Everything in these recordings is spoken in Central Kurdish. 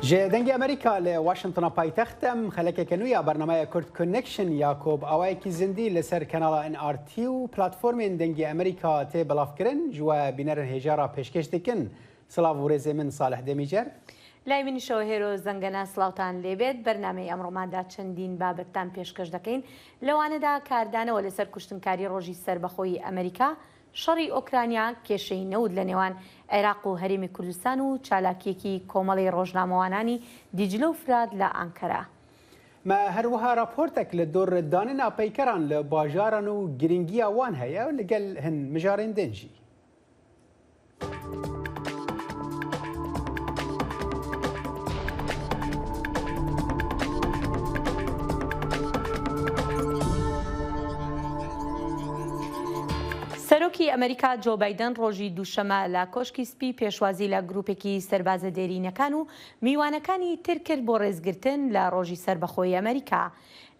Ji Dengê Amerîka li Washingtona paytext em xelekeke nû ya bernameya Kurd Connection ya ku bi awayekî zindî li ser kanala NRT û platformên Dengê Amerîka tê belavkirin ji we bînerên hêja re pêşkêş dikin. Silav û rêzê min Salih Demîcer. لای منیشەوە هێرۆ زەنگەنە سڵاوتان لێبێت بەرنامەی ئەمڕۆماندا چەندین بابەتتان پێشکەش دەکەین لەوانەدا کاردانەوە لەسەر کوشتنکاری ڕۆژی سەربەخۆیی ئەمریکا شەڕی ئۆکرانیا، کێشەی نەوت لە نێوان عێراق و هەرێمی کوردستان و چالاکییەکی کۆمەڵەی ڕۆژنامەوانانی دیجلە و فرات لە ئانکەرە. Me herwiha raportek li dor danina peykeran li bajaran û girîngiya wan heye li gel hin mijarên din jî. سەرۆکی ئەمریکا جۆ بایدن ڕۆژی دووشەمە لە کۆشکی سپی پێشوازی لە گروپێکی سەربازە دێرینەکان و میوانەکانی تر کرد بۆ ڕێزگرتن لە ڕۆژی سەربەخۆیی ئەمریکا.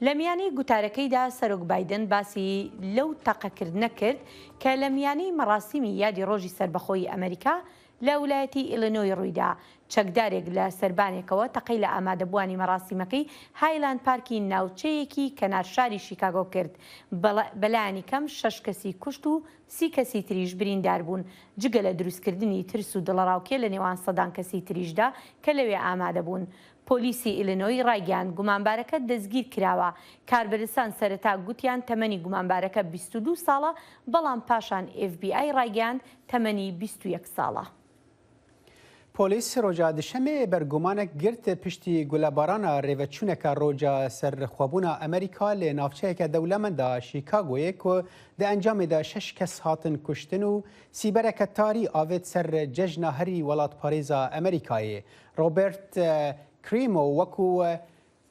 لە میانەی گوتارەکەیدا سەرۆک بایدن باسی لەو تەقەکردنە کرد کە لە میانەی مەڕاسیمی یادی ڕۆژی سەربەخۆیی ئەمریکا لە ولایەتی ئیلینۆی ڕوویدا، چەکدارێک لە سەربانێکەوە تەقەی لە ئامادەبووانی مەراسیمەکەی هایلاند پارکی ناوچەیەکی کەنار شاری شیکاگۆ کرد، بەلایەنی کەم شەش کەسی کوشت و سی کەسی تریش بریندار بوون، جگە لە دروستکردنی ترس و دڵەڕاوکێ لە نێوان سەدان کەسی تریشدا کە لەوێ ئامادەبوون. پۆلیسی ئیلینۆی ڕایگەیاند گومانبارەکە دەستگیرکراوە، کاربەدەستان سەرەتا گوتیان تەمەنی گومانبارەکە 22 ساڵە، بەڵام پاشان ئێف بی ئای ڕایگەیاند تەمەنی 21 ساڵە. پۆلیس roja duşemê bergumanek girt piştî gulebarana rêveçûneke roja serxwebûna Amerîka li navçeyeke dewlemend a Chicagoyê ku di encamê de şeş kes hatin kuştin û sîbereke tarî avêt ser cejna herî welatparêza Amerîkayê. Robert Crimo wekû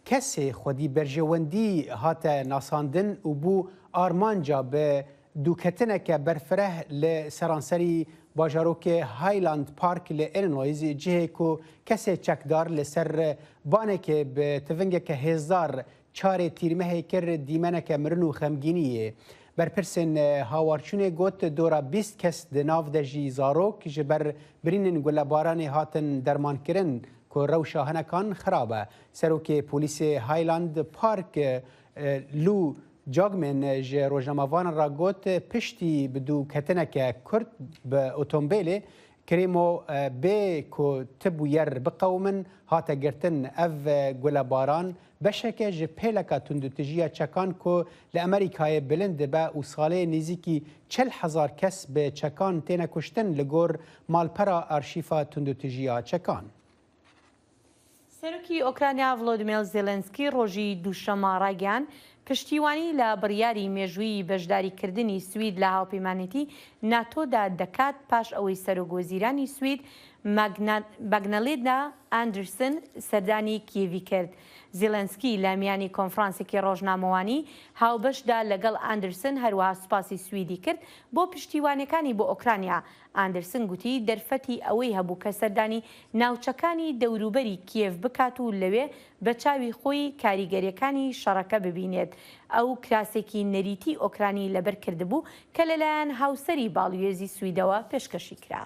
kesê xwedî berjewendî hate nasandin û bû armanca bi dûketineke berfireh li seranserî bajarokê Highland Park li Illinois cihê ku kesê çekdar li ser banekê bi tivingeke hêzdar çarê tîrmehê kir dîmeneke mirin û xemgîniyê. Berpirsên hawarçûnê got dora 20 kes di nav de jî zarok ji ber birînên gulebaranê hatin dermankirin ku rewşa hinekan xirab e. Serokê polîsê Highland Park Lou Jogmen ji rojnamevanan re got piştî bi dûketineke kurt bi otombêlê Crimo bê ku ti bûyer biqewimin hate girtin ev gulebaran beşeke ji pêleka tundûtijiya çekan ku li Amerîkayê bilind dibe û salê nêzîkî 40 hezar kes bi çekan têne kuştin li gor malpera arşîfa tundûtijiya çekan. سەرۆکی ئۆکرانیا ڤلۆدیمێر زێلێنسکی ڕۆژی دووشەممە ڕایگەیاند، پشتیوانی لە بڕیاری مێژوویی بەشداریکردنی سوید لە هاوپەیمانێتی ناتۆدا دەکات پاش ئەوەی سەرۆک وەزیرانی سوید ماگنالینا ئاندرسن سەردانی کیێڤی کرد. زیلێنسکی لە میانی کۆنفرانسێکی ڕۆژنامەوانی هاوبەشدا لەگەڵ ئاندرسن هەروەها سوپاسی سویدی کرد بۆ پشتیوانیەکانی بۆ ئۆکرانیا. ئاندرسن گوتی دەرفەتی ئەوەی هەبوو کە سەردانی ناوچەکانی دەوروبەری کیێڤ بکات و لەوێ بە چاوی خۆی کاریگەریەکانی شەڕەکە ببینێت. ئەو کراسێکی نەریتی ئۆکرانی لەبەر کردبوو کە لەلایەن هاوسەری باڵیۆزی سویدەوە پێشکەشی کرا.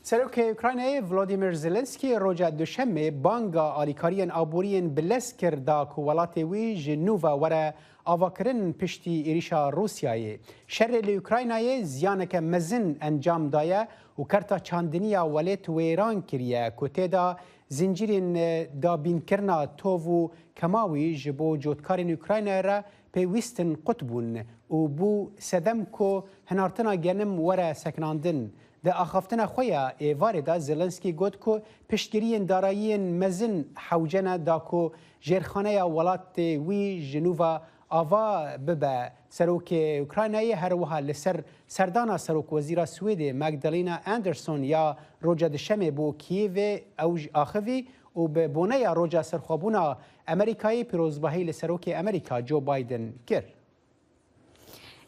Serokê Ukraynayê Volodymyr Zelensky roja duşemê banga alîkariyên aboriyên bi lez kir da ku welatê wî ji nû ve were avakirin piştî êrişa Rûsyayê. Şerê li Ukraynayê ziyaneke mezin encam daye û kerta çandiniya welêt wêran kiriye ku tê de zincîrên dabînkirina tov û kemawî ji bo cotkarên Ukraynayê re pêwîstin qut bûn û bû sedem ku hinartina genim were sekinandin. Di axaftina xwe ya êvarê de Zelensky got ku piştgiriyên darayiyên mezin hewce ne da ku jêrxaneya welatê wî ji nû ve ava bibe. Serokê Ukraynayê her wiha li ser serdana Serokwezîra Swêdê Magdalena Andersson ya roja duşemê bo Kievê ew jî axivî û bi boneya roja serxwebûna Amerîkayê pîrozbahî li Serokê Amerîka Joe Biden kir.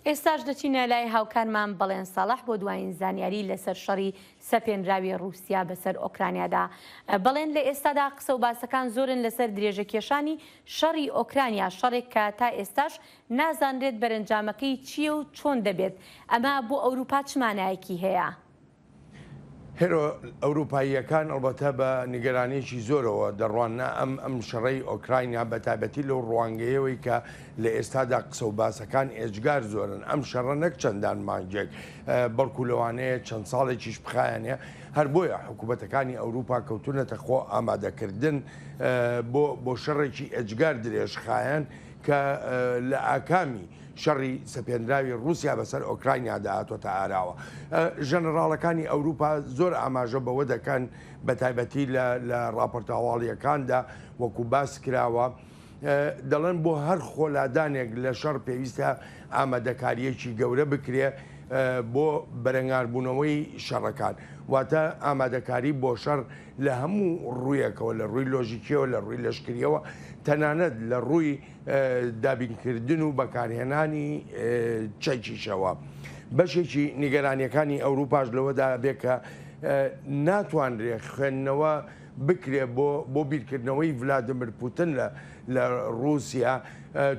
ئێستاش دەچینە لای هاوکارمان بەڵێن ساڵح بۆ دوایین زانیاری لەسەر شەڕی سەپێنراوی ڕووسیا بەسەر ئۆکرانیادا. بەڵێن لە ئێستادا قسە و باسەکان زۆرن لەسەر درێژەکێشانی شەڕی ئۆکرانیا، شەڕێک کە تا ئێستاش نازانرێت بەرەنجامەکەی چییە و چۆن دەبێت. ئەمە بۆ ئەوروپا چ مانایەکی هەیە؟ هێرۆ، ئەوروپاییەکان ئەڵبەتە بە نیگەرانییەکی زۆرەوە دەڕواننە ئەم ئەم شەڕەی ئۆکراینا، بە تایبەتی لەو ڕوانگەیەوەی کە لە ئێستادا قسە و باسەکان ئێجگار زۆرن. ئەم شەڕە نەک چەندان مانگێک، بەڵکو لەوانەیە چەند ساڵێکیش بخایەنێ. هەر بۆیە حکوومەتەکانی ئەوروپا کەوتوونەتە خۆ ئامادەکردن بۆ بۆ شەڕێکی ئێجگار درێژخایەن کە لە ئاکامی شەڕی سەپێنراوی ڕووسیا بەسەر ئۆکراینادا هاتۆتە ئاراوە. ژەنەڕاڵەکانی ئەوروپا زۆر ئاماژە بەوە دەکەن، بەتایبەتی لە ڕاپۆرتە هەواڵییەکاندا وەکو باس کراوە، دەڵێن بۆ هەر خۆلادانێک لە شەڕ پێویستە ئامادەکارییەکی گەورە بکرێ بۆ بەرەنگاربوونەوەی شەڕەکان. واتە ئامادەکاری بۆ شەڕ لە هەموو ڕوویەکەوە، لە ڕووی لۆژیکییەوە، لە ڕووی لەشکرییەوە، تەنانەت لە ڕووی دابینکردن و بەکارهێنانی چەکیشەوە. بەشێکی نیگەرانیەکانی ئەوروپاش لەوەدا بێ کە ناتوانرێ خوێندنەوە بکرێ بۆ بۆ بیرکردنەوەی ڤلادیمیر پوتن لە لە ڕووسیا،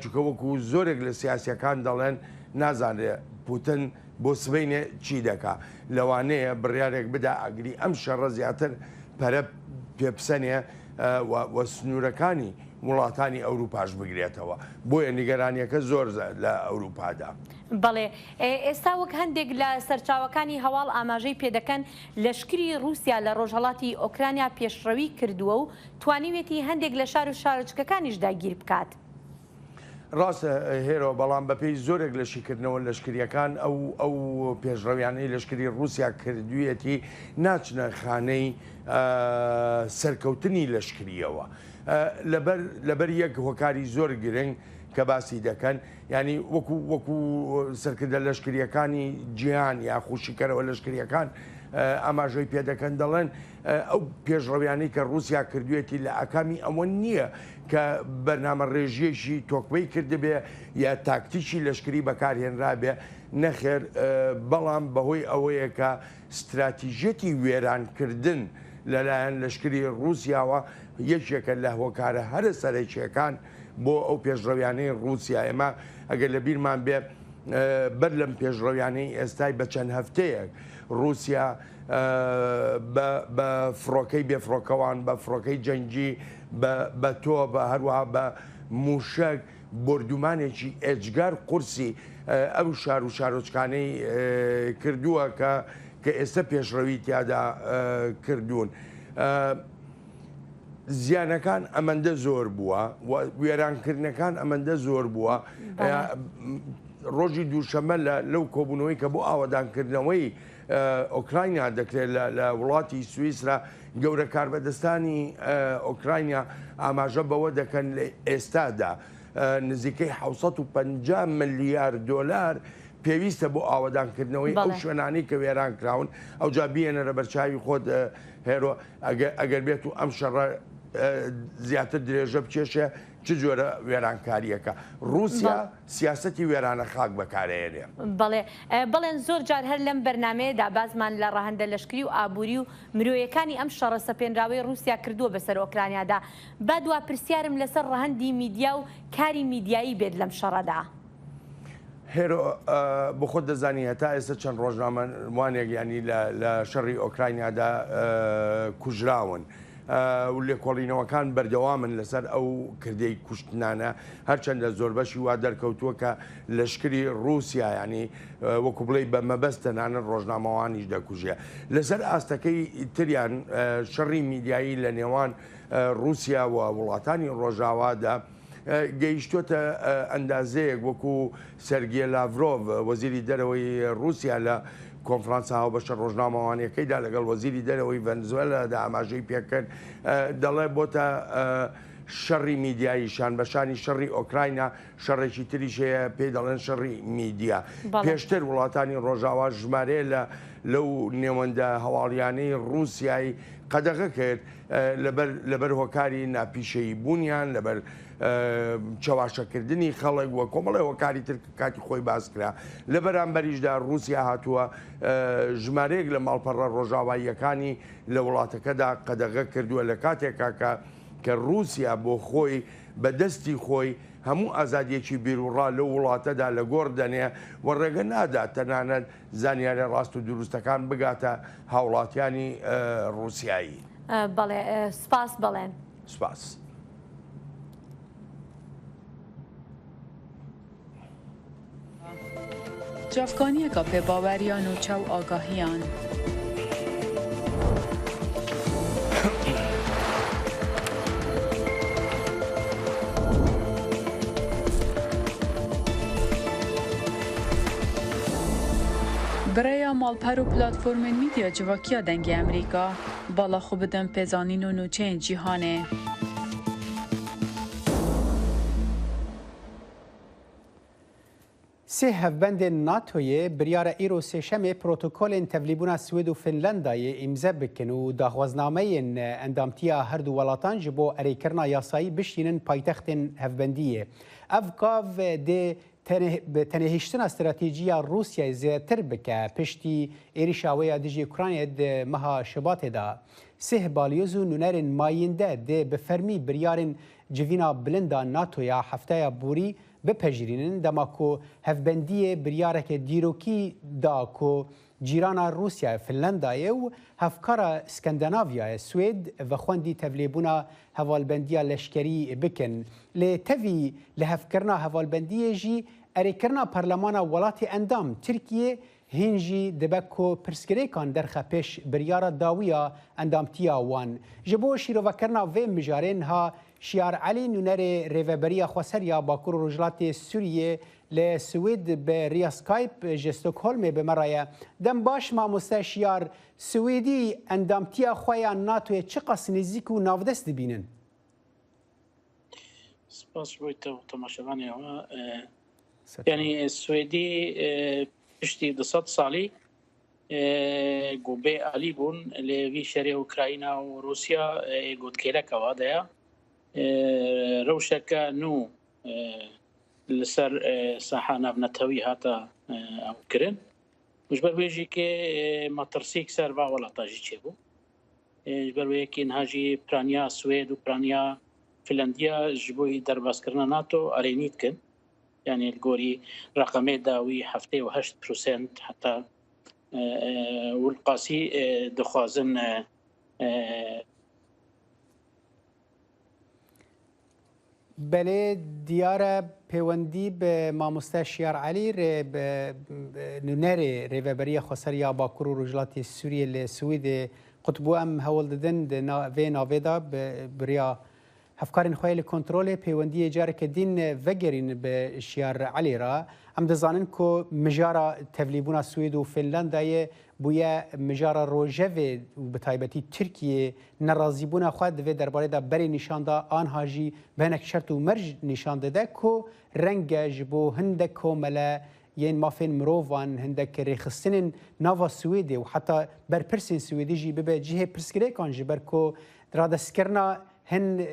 چونکە وەکو زۆرێک لە سیاسیەکان دەڵێن نازانرێ پوتن بۆ سبەینێ چی دەکا، لەوانەیە بڕیارێک بدا ئاگری ئەم شەڕە زیاتر پەرە پێبسەنێ و سنوورەکانی وڵاتانی ئەوروپاش بگرێتەوە، بۆیە نیگەرانیەکە زۆر لە ئەوروپادا. بەڵێ، ئێستا وەک هەندێک لە سەرچاوەکانی هەواڵ ئاماژەی پێدەکەن، لەشکری ڕووسیا لە ڕۆژهەڵاتی ئۆکرانیا پێشڕەوی کردووە و توانیویەتی هەندێک لە شار و شارۆچکەکانیش داگیر بکات. ڕاستە هێرۆ، بەڵام بەپێی زۆرێک لە شیکردنەوە لەشکرییەکان ئەو ئەو پێشڕەویانەی لەشکری ڕووسیا کردوویەتی ناچنە خانەی سەرکەوتنی لەشکرییەوە لەبەر لەبەر یەک هۆکاری زۆر گرنگ کە باسی دەکەن یانی وەکو وەکو سەرکردە لەشکرییەکانی جیهان یاخو شیکەرەوە لەشکرییەکان ئاماژەی پێ دەکەن دەڵێن ئەو پێشڕەویانەی کە ڕووسیا کردوویەتی لە ئاکامی ئەوە نییە کە بەرنامەڕێژییەکی تۆکمەی کردبێ یا تاکتیکی لەشکری بەکارهێنرابێ، نەخێر، بەڵام بەهۆی ئەوەیە کە ستراتیژیەتی وێرانکردن لەلایەن لەشکری ڕووسیاوە یەکێکە لە هۆکارە هەرە سەرەکییەکان بۆ ئەو پێشڕەویانەی ڕووسیا. ئێمە ئەگەر لەبیرمان بێ بەر لەم پێشڕەویانەی ئێستای بە چەند هەفتەیەک ڕووسیا بە فڕۆکەی بێفڕۆکەوان، بە فڕۆکەی جەنگی، بە تۆپ، هەروەها بە مووشەک بۆردومانێکی ئێجگار قورسی ئەو شار و شارۆچکانەی کردووە کە کە ئێستا پێشڕەوی تیادا کردوون. زیانەکان ئەمەندە زۆر بووە و وێرانکردنەکان ئەمەندە زۆر بووە ڕۆژی دووشەمە لەو کۆبوونەوەی کە بۆ ئاوەدانکردنەوەی ئۆکراینا دەکرێت لە وڵاتی سویسرا، گەورە کاربەدەستانی ئۆکراینا ئاماژە بەوە دەکەن لە ئێستادا نزیکەی 750 ملیار دۆلار پێویستە بۆ ئاوەدانکردنەوەی ئەو شوێنانەی کە وێران کراون. ئەوجا بیێنەرە بەرچاوی خۆت هێرۆ، ئەگەر بێت و ئەم شەڕە زیاتر درێژە بکێشێ چ جۆرە وێرانکارییەکە ڕووسیا سیاسەتی وێرانە خاک بەکارئەیەنێ. بەڵێ بەڵێن زۆر جار هەر لەم بەرنامەیەدا باسمان لە ڕەهەندە لەشکری و ئابووری و مرۆیەکانی ئەم شەڕە سەپێنراوەی ڕووسیا کردووە بەسەر ئۆکرانیادا. با دوا پرسیارم لەسەر ڕەهەندی میدیا و کاری میدیایی بێت لەم شەڕەدا. هێرۆ بۆ خۆت دەزانی هەتا ئێستا چەند ڕۆژنامەوانێک یانی لە شەڕی ئۆکراینادا کوژراون. و لێکۆڵینەوەکان بەردەوامن لەسەر ئەو کردەی کوشتنانە، هەرچەندە زۆربەشی وا دەرکەوتووە کە لەشکری ڕووسیا یانی وەکو بڵێی بە مەبەست تەنانەت ڕۆژنامەوانیش دەکوژێ. لەسەر ئاستەکەی تریان شەڕی میدیایی لە نێوان ڕووسیا و وڵاتانی ڕۆژاوادا گەیشتۆتە ئەندازەیەک وەکو سەرگیە لاڤرۆڤ وەزیری دەرەوەی ڕووسیا لە کۆنفرانسە هاوبەشە ڕۆژنامەوانیەکەیدا لەگەڵ وەزیری دەرەوەی ڤەنزوێلادا ئاماژەی پێکرد دەڵێ بۆتە شەڕی میدیایی شان بە شانی شەڕی ئۆکراینا شەڕێکی تریش هەیە پێی دەڵێن شەڕی میدیا. پێشتر وڵاتانی ڕۆژاوا ژمارەیە لە لەو نێوەندە هەواڵیانەی ڕووسیای قەدەغە کرد لەبەر لەبەر هۆکاری ناپیشەیی بوونیان، لەبەر چەواشەکردنی خەڵک و کۆمەڵی هۆکاری تر کە کاتی خۆی باس کرا. لە بەرامبەریشدا ڕووسیا هاتووە ژمارەیەک لە ماڵپەڕە ڕۆژاواییەکانی لە وڵاتەکەدا قەدەغە کردووە لە کاتێکا کە کە ڕووسیا بۆ خۆی بە دەستی خۆی هەموو ئازادییەکی بیروڕا لەو وڵاتەدا لە گۆڕ دەنێ و ڕێگە نادات تەنانەت زانیاریە ڕاست و دروستەکان بگاتە هاوڵاتیانی ڕووسیایی. بەڵێ سوپاس بەڵێن. سوپاس. Çavkaniyeka pêbaweriya nûçe û agahiyan. Bi rêya malper û platformên mîdya civakî ya Dengê Amerîka, bala xwe bidin pêzanîn û nûçeyên cîhanê. Sê hevbendên NATOyê biryara îro Sêşemê protokolên tevlîbûna Swêd û Finlandayê îmze bikin û daxwaznameyên endamtiya her du welatan ji bo erêkirina yasayî bişînin paytextên hevbendiyê. Ev gav dê bi tenêhiştina stratejiya Rûsyayê zêdetir bike piştî êrîşa wê ya dijî Ukraynayê di meha Şibatê de. Sih balyoz û nûnerên mayînde dê bi fermî biryarên civîna bilind a NATO ya hefteya borî bipejirînin dema ku hevbendiyê biryareke dîrokî da ku cîrana Rûsyayê Finlandayê û hevkara Skandinavyayê Swêd vexwendî tevlêbûna hevalbendiya leşkerî bikin. Lê tevî lihevkirina hevalbendiyê jî erêkirina parlemana welatê endam Tirkiyê hîn jî dibe ku pirsgirêkan derxe pêş biryara dawî ya endamtiya wan. Ji bo şîrovekirina vê mijarê niha Şiyar Elî nûnerê Rêveberiya Xweser ya Bakur û Rojhilatê Sûriyê li Swêd bi riya Skype ji Stockholmê bi me re ye. Dem baş mamoste Şiyar, Swêdî endamtiya xwe ya NATOyê çiqas nêzîk û navdest dibînin? Spas ji bo te û temaşevanê we. Yanî Swêdî piştî 200 salî ku bê alî bûn lê vî şerê Ukrayna û Rûsya ê got kêleka wa de ya rewşeke nû li ser saha navnetewî hate ew kirin. Ji ber wê jî kê metirsîk ser va welata jî çêbû. Ji ber wê yekê niha jî piraniya Swêd û piraniya Finlandiya ji bo derbaskirina NATO erênî dikin. Yanî li gorî reqemê dawî 78 prosent heta wilqasî dixwazin Belê diyar e pêwendî bi mamoste Şiyar Elî rê bi nûnerê Rêveberiya Xweser ya Bakur û Rojhilatê Sûriyê li Swêdê qut bû. Em hewl didin di vê navê de bi riya hevkarên xwe yê li kontrolê pêwendiyê careke dîn vegerîn bi Şiyar Elî re. Em dizanin ku mijara tevlîbûna Swêd û Finlandayê bûye mijara rojevê û bi taybetî Tirkiyê Nerazîbûna xwe di vê derbarê de berê nîşan da anha jî bi hinek şert û merc nîşan dide ku reng e ji bo hindek komele yên mafên mirovan, hindek rêxistinên nava Swêdê û heta berpirsên Swêdî jî bibe cihê pirsgirêkan ji ber ku radestkirina hin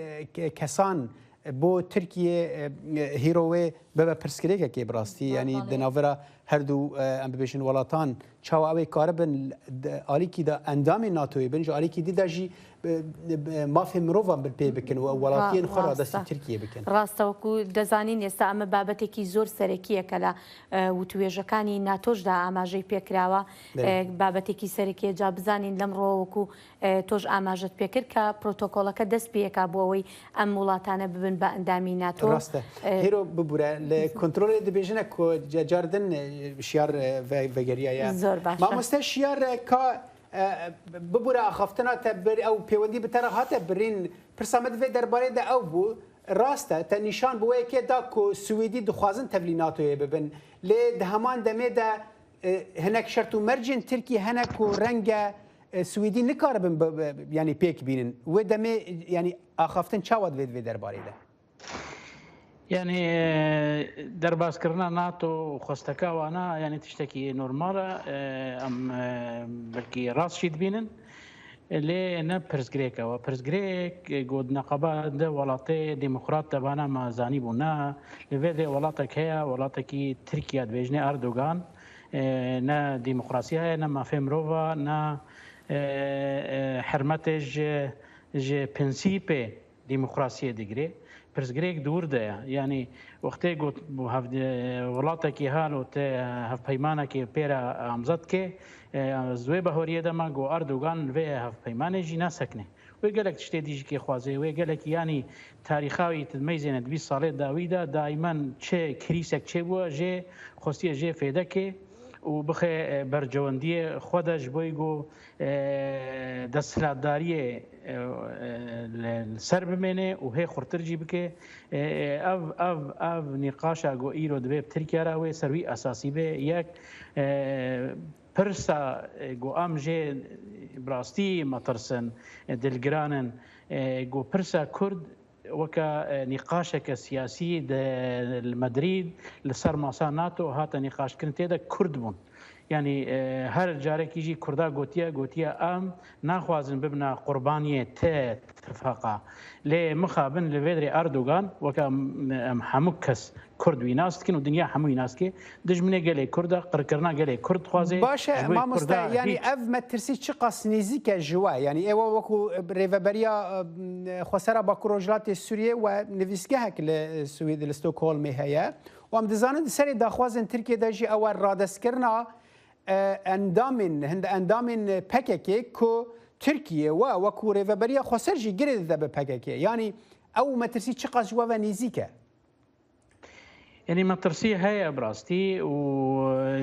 kesan bo Tirkiyê hîro wê bibe pirsgirêkekê bi rastî yanî di navbera her du em bibêjin welatan çawa ew ê karibin alîkî de endamên NATOyê bin ji alîkî dî de jî mafê mirovan binpê bikin û ew welatiyên xwe radestî Tirkiyê bikin. Rast e wekû dezanîn êsta ئەمە بابەتێکی زۆر سەرەکییە کە لە وتوێژەکانی ناتۆشدا ئاماژەی پێکراوە بابەتێکی سەرەکیە جا بزانین لەمڕۆوە وەکو تۆش ئاماژەت پێکرد کە پرۆتۆکۆڵەکە دەست پێکا بۆ ئەوەی ئەم وڵاتانە ببن بە ئەندامی ناتۆ. ڕاستە هێرۆ ببورە لە کۆنترۆلێ دبێژنە کو جاردن شیار ڤەگەریایە زۆر باشە مامۆستا شیار کا ببورە ئاخافتنا تە بر ئەو پەیوەندی بتەرە هاتە برین پرسا me divê derbarê de ew bû rast e te nîşan bi wê yekê da ku Swêdî dixwazin tevlî NATOyê bibin lê di heman demê de Hinek şert û mercên Tirkiyê hene ku renge Swêdî nikaribin yanî pêk bînin. Wê demê yanî axaftin çawa divê di vê derbarê de? Yanî derbaskirina NATO û xwesteka wana yanî tiştekî normal e em belkî rast jî dibînin. Lê ne pirsgirêk ew e. Pirsgirêk got neqeba di welatê demokrat de vana me zanîbû na li vê dê welatek heye welatekî Tirkiye dibêjinê Erdogan ne demokrasî heye ne mafê mirova ne hermetê ji ji prensîpê. دیموکراسیە دگرێ پرسگرێک دوور دەیە یعنی وەختێ گوت وڵاتێکی هال و هەڤپەیمانێکی پێرە ئامزەد کێ زوێ بە هۆریە دەما گۆ ئەردوگان وێ هەڤپەیمانێ ژی ناسەکنێ وێ گەلەک تشتێ دیژی کێ خوازێ وێ گەلەک یانی تاریخاوی تدمەیزێنە 20 ساڵێ داویدا دایمەن چێ کریسێک چێ بووە ژێ خۆستیە ژێ فێدەکێ و بخێ بەرجەوەندیە خوەدەش بۆی گۆ دەسهلاتداریێ سەر بمێنێ و هێ خورتر جی بکێ ئەv ئەv ئەv نیقاشا گۆ ئیرۆ دبێ ترکیارا وێ سەروی ئەساسی بێ یەک پرسا گۆ ئەم ژێ براستی مەترسن دلگرانن گۆ پرسا کورد وەکە نیقاشێکە سیاسی مەدرید لەسەر ماسا ناتۆ هاتە نیقاشکردن تێدە کورد بوون. یعنی هەر جارێکیژی کوردا گوتیە گوتیە ئەم ناخوازن ببنە قوربانیە تێ تفاقا لێ مخابن لە وێدرێ ئەردۆگان وەکە ئەم هەموو کەس کورد وی ناس دکن و دنیا هەمووی ناسکێ دژمنێ گەلێ کوردە قڕکردنا گەلێ کورد خوازێ باشە مامۆستا یانی ئەv مەترسی چ قەس نزیکە ژوە یانی ئێوە وەکو رێڤەبەریا خۆسەرا باکوور ڕۆژهەڵاتی سوریە و نویسگەهک لە سوید لە ستۆکهۆڵمێ هەیە و ئەم دزانن سەرێ داخوازن ترکیە دەژی ئەوە ڕادەستکردنا ئەندامên هند ئەندامên PKK ku Tirkiye we wekû rêveberiya xweser jî girê dide bi PKK yanî ew metirsî çi qas ji we ve nêzîk e? یعنی مەترسی هەیە بڕاستی و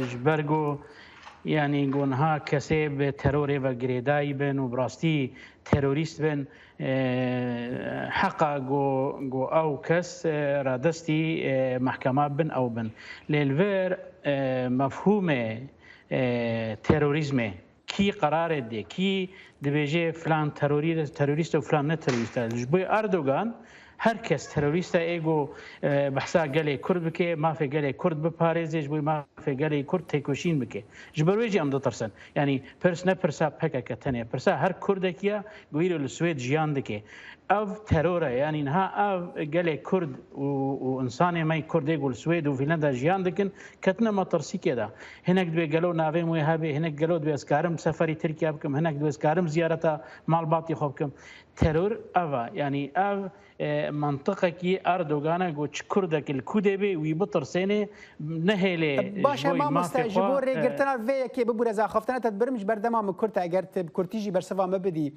ji ber ku یعنی گونها کەسێ بە تەرۆرێ بە گرێدایی بن و بڕاستی تێرۆریست بن حەقا گۆ گۆ ئەو کەس ڕادەستی مەحکەمە بن ئەو بن لێلڤێر مەفهومێ تێرۆریزمێ کی قەرارێ دێ کی دبێژێ فلان تەرۆریستە و فلان نە تەرۆریستە ji بۆی ئەردۆگان هەر کەس تەرۆریستە ئێگۆ بەحسا گەلێ کورد بکێ مافێ گەلێ کورد بپارێزێ ji بۆی مافێ گەلێ کورد تێکۆشین بکێ ji بەر وێ jî em ditirsin yanî pirs ne pirsa PKK tenê pirsa her kurdekî گویرە li Swêd jiyan dike ev teror e yanî niha ev gelê Kurd û insanê me Kurdê ku li Swêd û Fînlanda jiyan dikin ketine metirsîkê de hinek dibê gelo navê wê hebe hinek gelo dibê ez karim seferî Tirkiye bikim hinek dibê ez karim ziyareta malbatî xwe bikim teror ev e yanî ev منطقێکی ئەردۆگانە گۆ چ کوردێک li ku dê bê wî bitirsênê nehêlê باشە مامۆستا ji bo rêgirtina vê yekê bibûre zaxaftina te dibirim ji ber dema min kurt e eger te bi kurtî jî bersiva me bidî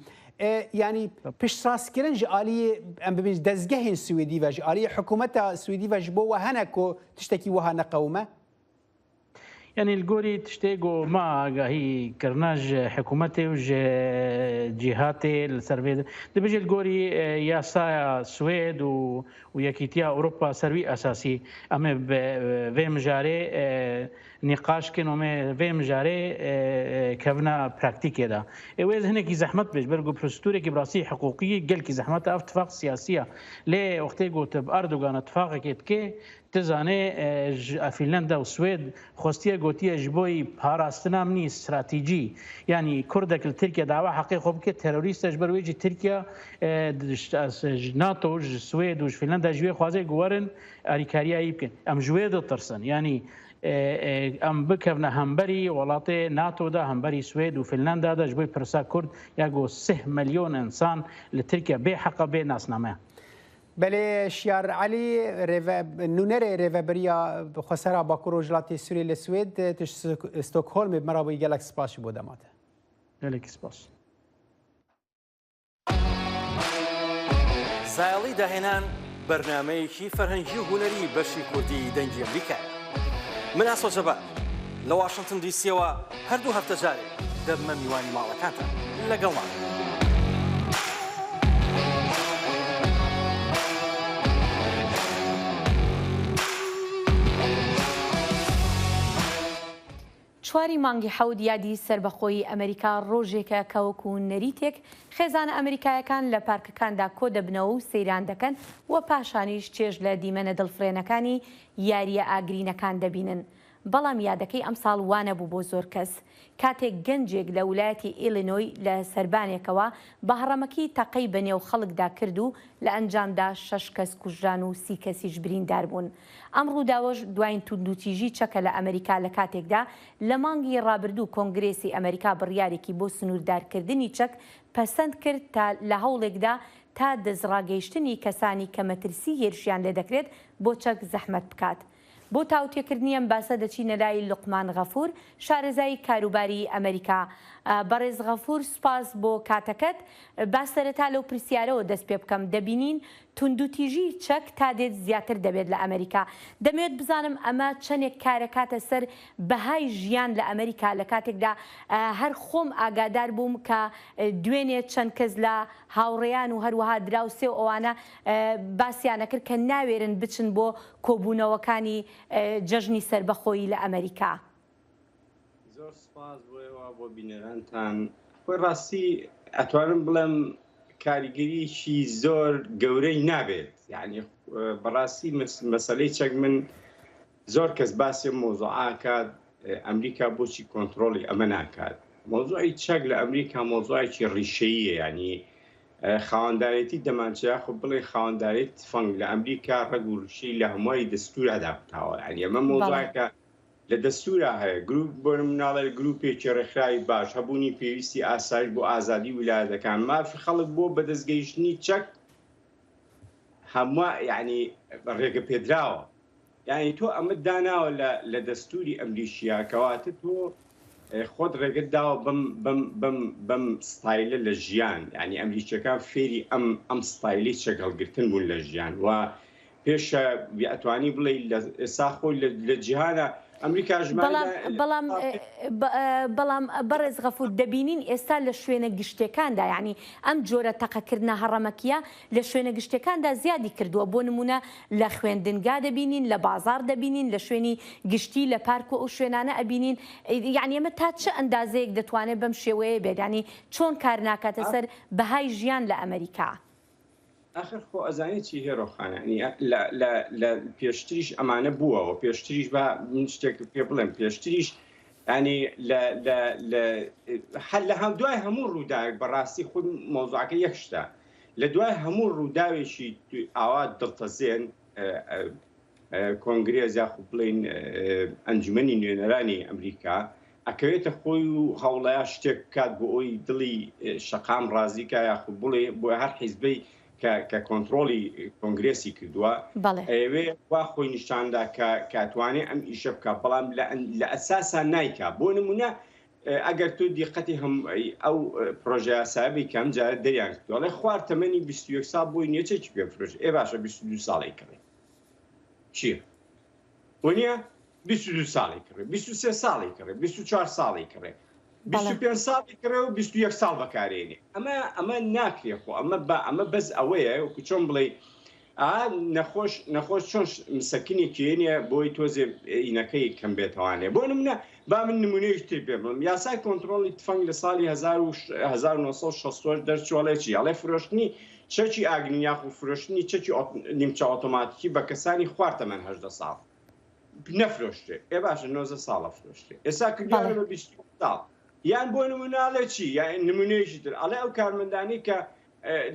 yanî piştrastkirin ji aliyê em bibêjin dezgehên Swêdî ve ji aliyê hikûmeta Swêdî ve ji bo we hene ku tiştekî wiha neqewime? یعنی li gorî tiştê ku me agahî kirina ji hikûmetê û ji cîhatê li ser vê dibêje li gorî yasaya Swêd û û Yekîtiya Ewropa ser wî esasî em ê bi vê mijarê nîqaş kin û em ê vê mijarê kevina praktîkê de. Ê wê hinekî zehmet be ji ber ku prosedûrekî bi rastî hiqûqî gelekî zehmet e ev tifaq siyasî ye. Lê wextê ku tu bi Erdogan tifaqekê dikê Tu zanê ji Fînlanda û Swêd xwestiye gotiye ji bo parastina minî stratejî yanî Kurdek li Tirkiye dawa heqê xwe bike terorîst e ji ber wê jî Tirkiye ji NATO ji Swêd û ji Fînlanda ji wê xwaze ku werin alîkariya yî bikin. Em ji wê ditirsin yanî em bikevne hemberî welatê NATO de hemberî Swêd û Fînlanda de ji bo pirsa Kurd ya ku sih milyon insan li Tirkiye bê heqa bê nasname. Belê Şiyar Elî nûnerê Rêveberiya Xweser a Bakur Rojhilatê Sûriyê li Swêd tu ji Stockholmê bi me re bûyî gelek spas ji bo dema te. Gelekî spas. زایەڵی داهێنان بەرنامەیەکی فەرهەنگی و هونەری بەشی کوردی دەنگی ئەمریکایە. من ئاسۆ جەبار لە واشنتن دیسیەوە هەردوو هەفتە جارێک دەبمە میوانی ماڵەکانتان لەگەڵمان. چواری مانگی حەوت یادی سەربەخۆیی ئەمریکا ڕۆژێکە کە وەکو نەریتێک خێزانە ئەمریکایەکان لە پارکەکاندا کۆدەبنەوە و سەیران دەکەن و پاشانیش چێژ لە دیمەنە دڵفرێنەکانی یارییە ئاگرینەکان دەبینن. بەڵام یادەکەی ئەمساڵ وانەبوو بۆ زۆر کەس، کاتێک گەنجێک لە ولایەتی ئیلینۆی لە سەربانێکەوە بە هەڕەمەکی تەقەی بە نێو خەڵکدا کرد و لە ئەنجامدا شەش کەس کوژران و سی کەسیش بریندار بوون. ئەم ڕووداوەش دواین توندوتیژی چەکە لە ئەمریکا لە کاتێکدا لە مانگی ڕابردوو کۆنگرێسی ئەمریکا بڕیارێکی بۆ سنووردارکردنی چەک پەسەند کرد تا لە هەوڵێکدا تا دەستڕاگەیشتنی کەسانی کە مەترسی هێرشیان لێدەکرێت بۆ چەک زەحمەت بکات. بۆ تاوتوێکردنی ئەم باسە دەچینە لای لوقمان غەفور، شارەزای کاروباری ئەمەریکا. بەڕێز غەفور سوپاس بۆ کاتەکەت. با سەرەتا لەو پرسیارەوە دەست پێ بکەم، دەبینین توندوتیژی چەک تا دێت زیاتر دەبێت لە ئەمەریکا. دەمەوێت بزانم ئەمە چەندێک کارەکاتە سەر بەهای ژیان لە ئەمەریکا لە کاتێکدا هەر خۆم ئاگادار بووم کە دوێنێ چەند کەس لە هاوڕێیان و هەروەها دراوسێ و ئەوانە باسیان ئەکرد کە ناوێرن بچن بۆ کۆبوونەوەکانی جەژنی سەربەخۆیی لە ئەمەریکا. زۆر سوپاس بۆ ئێوە بۆ بینەرانتان. خۆی ڕاستی ئەتوانم بڵێم کاریگەریی زۆر گەورەی نابێت یعنی بەڕاستی مەسەلەی چەک من زۆر کەس باسی ئەم مەوزوعە ئەکات ئەمریکا بۆچی کۆنتڕۆڵی ئەمە ناکات مەوزوعی چەک لە ئەمریکا مەوزوعێکی ڕیشەییە یعنی خاوەندارێتی دەمانچە یاخود بڵێ خاوەندارێتی تفەنگ لە ئەمریکا ڕەگ و ڕیشەی لە هەمواری دەستورا داکوتاوە یعنی ئەمە مەوزوعێکە لە دەستورا هەیە گروپ بۆ نموناڵێ گروپێکی ڕێکخراوی باش هەبوونی پێویستی ئاسایش بۆ ئازادی ویلایەتەکان مافی خەڵک بۆ بەدەستگەیشتنی چەک هەموو یعنی ڕێگە پێدراوە یانی تۆ ئەمەت داناوە لە لە دەستوری ئەمریکیا کەواتە تۆ خۆت ڕێگەت داوە بەم بەم بەم بەم ستایلە لە ژیان یعنی ئەمریکیەکان فێری ئەم ئەم ستایلی چەک هەڵگرتن بوون لە ژیان و پێشە ئەتوانی بڵێ لە ئێستا خۆی لە جیهانە ئەمریکا بەڵام بەڵام بەڵام بەڕێز غەفور دەبینین ئێستا لە شوێنە گشتێکاندا یعنی ئەم جۆرە تەقەکردنە هەڕەمەکیە لە شوێنە گشتیەکاندا زیادی کردووە، بۆ نموونە لە خوێندنگا دەبینین، لە بازاڕ دەبینین، لە شوێنی گشتی، لە پارک و ئەو شوێنانە ئەبینین، یانی ئەمە تا چ ئەندازەیەک دەتوانێت بەم شێوەیە بێت، یانی چۆن کار ناکاتە سەر بەهای ژیان لە ئەمەریکا؟ ئاخر خۆ ئەزانی چی هێرۆ خان، یانی لە لە لە پێشتریش ئەمانە بووە و پێشتریش با من شتێکت پێ بڵێم، پێشتریش یانی لە لە لە هەر لە هەم دوای هەموو ڕووداوێک بەڕاستی خود مەوزوعەکە یەک شتە لە دوای هەموو ڕووداوێکی ئاوا دڵتەزێن کۆنگرێس یاخود بڵین ئەنجومەنی نوێنەرانی ئەمریکا ئەکەوێتە خۆی و هەوڵەیە شتێک بکات بۆ ئەوی دڵی شەقام ڕازیکە یاخود بڵێ بۆ هەر حیزبەی کە کە کۆنتڕۆڵی کۆنگرێسی کردووە ئەیەوێ وا خۆی نیشاندا کە کاتوانێ ئەم ئیشە بکە بەڵام لە ئەساسا نایکا بۆ نمونە ئەگەر تۆ دیقەتی هەم ئەو پرۆژە یاسایە بی کە ئەم جارە دەریان کردووە ئەڵێ خوار تەمەنی 21 ساڵ بۆی نییە چەکی پێ بفرۆشێ ئێ باشە 22 ساڵی کڕی چییە وەنیە 22 ساڵی کڕێ 23 ساڵی کڕێ 24 ساڵی کڕێ 25 ساڵی کڕێ و 21 ساڵ بەکارێنێ ئەمە ئەمە ناکرێ خۆ ئەمە بە ئەمە بەس ئەوەیە وەکو چۆن بڵێ ئا نەخۆش نەخۆش چۆن مسەکنێکی هێنێ بۆی تۆزێ ئینەکەی کەم بێتەوانێ بۆ نمونە با من نمونەیەکی تر پێ بڵێم یاسای کۆنترۆڵی تفەنگ لە ساڵی 1968 دەرچوو ئەڵێ چی ئەڵێ فرۆشتنی چەکی ئاگرین یاخود فرۆشتنی چەکی نیمچە ئۆتۆماتیکی بە کەسانی خوار تەمەن 18 ساڵ نەفرۆشتێ ئێ باشە 19 ساڵە فرۆشتێ ئێستا کردیانە بە 20 ساڵ یان بۆ نمونە ئەڵێ چی یان نمونەیەکی تر ئەڵێ ئەو کارمەندانی کە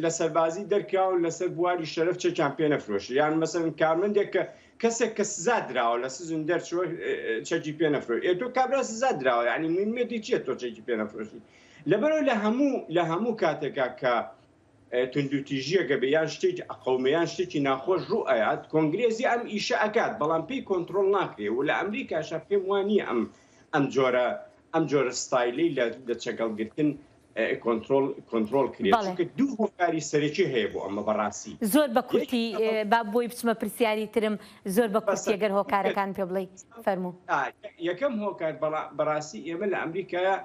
لە سەربازی دەرکراون لەسەر بواری شەرەف چەکیان پێ نەفرۆشی یان مەسەلەن کارمەندێک کە کەسێک کە سزا دراوە لە سجن دەرچووە چەکی پێ نەفرۆ ئێ تۆ کابرا سزا دراوە یعنی مهمەتی چییە تۆ چەکی پێ نەفرۆشی لەبەرەوە لە هەموو لە هەموو کاتێکا کە توندوتیژیەکە بێ یان شتێکی ئەقەومە یان شتێکی ناخۆش ڕوو ئەیات کۆنگرێزی ئەم ئیشە ئەکات بەڵام پێی کۆنترۆڵ ناکرێ و لە ئەمریکاشا پێم وانییە ئەم ئەم جۆرە ئەم جۆرە ستایلەی لە چەکەڵگرتن کۆنترۆڵ کۆنترۆڵ کرێت بەڵێ. چونکە دوو هۆکاری سەرەکی هەیە بۆ ئەمە بەڕاستی زۆر بە کورتی یەکێک با بۆی بچمە پرسیاری ترم زۆر بە بەسە کورتی گەر هۆکارەکان پێ بڵێی فەرموو. ئا یەکەم هۆکار بەڵا بەڕاستی ئێمە لە ئەمریکایا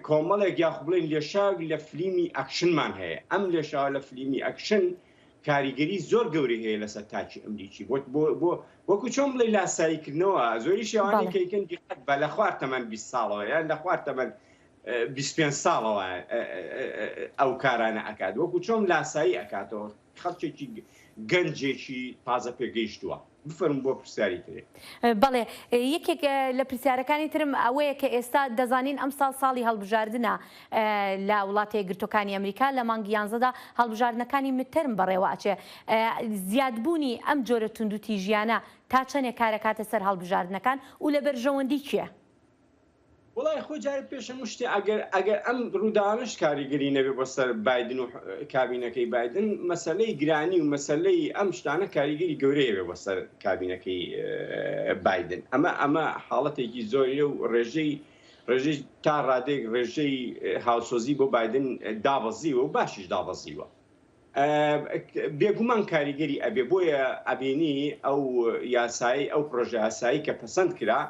کۆمەڵێک یاخو بڵێن لێشاوێک لە فلیمی ئەکشنمان هەیە ئەم لێشاوە لە فلیمی ئەکشن کاریگەری زۆر گەورەی هەیە لەسەر تاکی ئەمریکی بۆ بۆ بۆ وەکو چۆن بڵێ لاساییکردنەوە زۆری شێوانەی بەڵێ. کە یکەن دیقەت بە لە خوار تەمەن 20 ساڵەوە یان لە خوار تەمەن 25 ساڵەوە ئەو کارانە ئەکات وەکو چۆن لاسایی ئەکاتەوە خەڵکێکی گەنجێکی تازە پێگەیشتووە بفەرموو بۆ پرسیاری ترێ. بەڵێ یەکێک لە پرسیارەکانی ترم ئەوەیە کە ئێستا دەزانین ئەمساڵ ساڵی هەڵبژاردنە لە وڵاتە یەکگرتووەکانی ئەمریکا لە مانگی یانزەدا هەڵبژاردنەکانی midterm بەڕێوە ئەچێ زیادبوونی ئەم جۆرە توندوتیژیانە تا چەندێک کارەکاتە سەر هەڵبژاردنەکان و لە بەرژەوەندی کێ؟ وەڵای خۆ جارێ پێش هەموو شتێ ئەگەر ئەگەر ئەم ڕووداوانەش کاریگەری نەبێ بۆ سەر بایدن و کابینەکەی بایدن مەسەلەی گرانی و مەسەلەی ئەم شتانە کاریگەری گەورەی هەبێ بۆ سەر کابینەکەی بایدن ئەمە ئەمە حاڵەتێکی زۆریە و ڕێژەی ڕێژەی تا ڕادەیەک ڕێژەی هاوسۆزی بۆ بایدن دابەزیوە و باشیش دابەزیوە. بێگومان کاریگەری ئەبێ بۆیە ئەبینی ئەو یاسایی ئەو پرۆژە یاسایی کە پەسەند کرا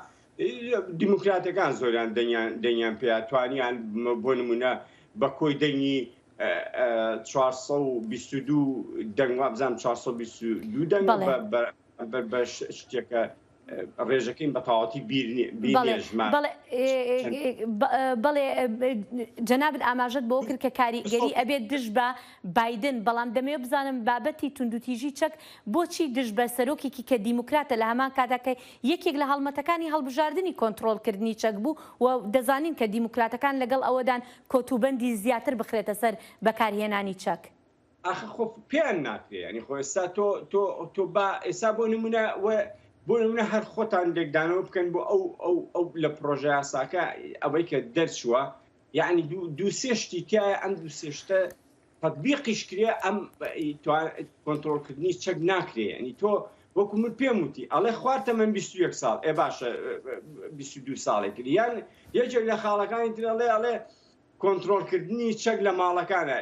دیموکراتەکان زۆریان دەنگیان دەنگیان پێیا توانیان بۆ نمونە بە کۆی دەنگی 422 دەنگ وابزانم 422 دەنگ بە شتێکە ڕێژەکەیم بە تەواوەتی بیر نیە ژمارە. بەڵێ جەنابت ئاماژەت بەوە کرد کە کاریگەری ئەبێت دژ بە بایدن، بەڵام دەمەوێت بزانم بابەتی توندوتیژی چەک بۆچی دژ بە سەرۆکێکی کە دیموکراتە لە هەمان کاتدا کە یەکێک لە هەڵمەتەکانی هەڵبژاردنی کۆنتڕۆڵکردنی چەک بوو و دەزانین کە دیموکراتەکان لەگەڵ ئەوەدان کۆتوبەندی زیاتر بخرێتە سەر بەکارهێنانی چەک. ئاخر خۆ پێیان ناکرێ یانی خۆ ئێستا تۆ تۆ تۆ با ئێستا بۆ نمونە و بۆ نمونە هەر خۆتان لێکدانەوە بکەن بۆ ئەو ئەو ئەو لە پرۆژە یاساکە ئەوەی کە دەرچووە یعنی دوو دوو سێ شتی تایە ئەم دوو سێ شتە تطبیقیش کرێ ئەم کۆنترۆڵکردنی چەک ناکرێ ینی تۆ وەکو من پێم وتی ئەڵێ خوار تەمەن 21 ساڵ ئێ باشە 22 ساڵێک کرد یان یەکێک لە خاڵەکانی تر ئەڵێ ئەڵێ کۆنترۆڵکردنی چەک لە ماڵەکانە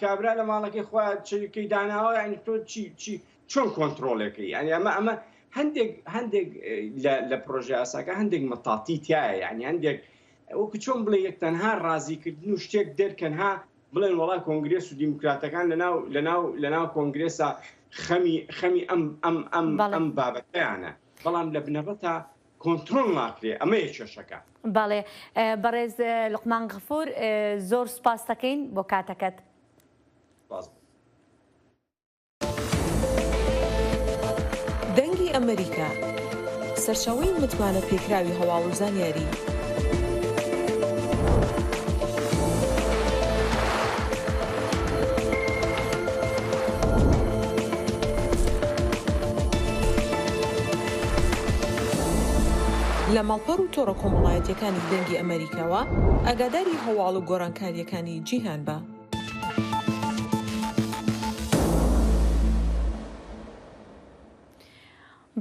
کابرا لە ماڵەکەی خۆیان چەکەکەی داناوە یعنی تۆ چی چی چۆن کۆنترۆڵێکەی یعنی ئەمە ئەمە هەندێک هەندێک لە پرۆژە یاساکە هەندێک مەتاتی تایە یعنی هەندێک وەکو چۆن بڵێ یەک تەنها ڕازیکردن و شتێک دەرکەن ها بڵێن وەڵا کۆنگرێس و دیموکراتەکان لەناو لەناو لەناو کۆنگرێسا خەمی خەمی ئەم ئەم ئەم ئەم بابەتەیانە بەڵام لە بنەڕەتا کۆنترۆڵ ناکرێ ئەمەیە کێشەکە. بەڵێ بەڕێز لوقمان غەفور زۆر سوپاست دەکەین بۆ کاتەکەت. سوپاس بۆ. دەنگی ئەمەریکا، سەرچاوەی متمانە پێکراوی هەواڵ و زانیاری. لە ماڵپەڕ و تۆڕە کۆمەڵایەتیەکانی دەنگی ئەمەریکاوە ئاگاداری هەواڵ و گۆڕانکاریەکانی جیهان بە.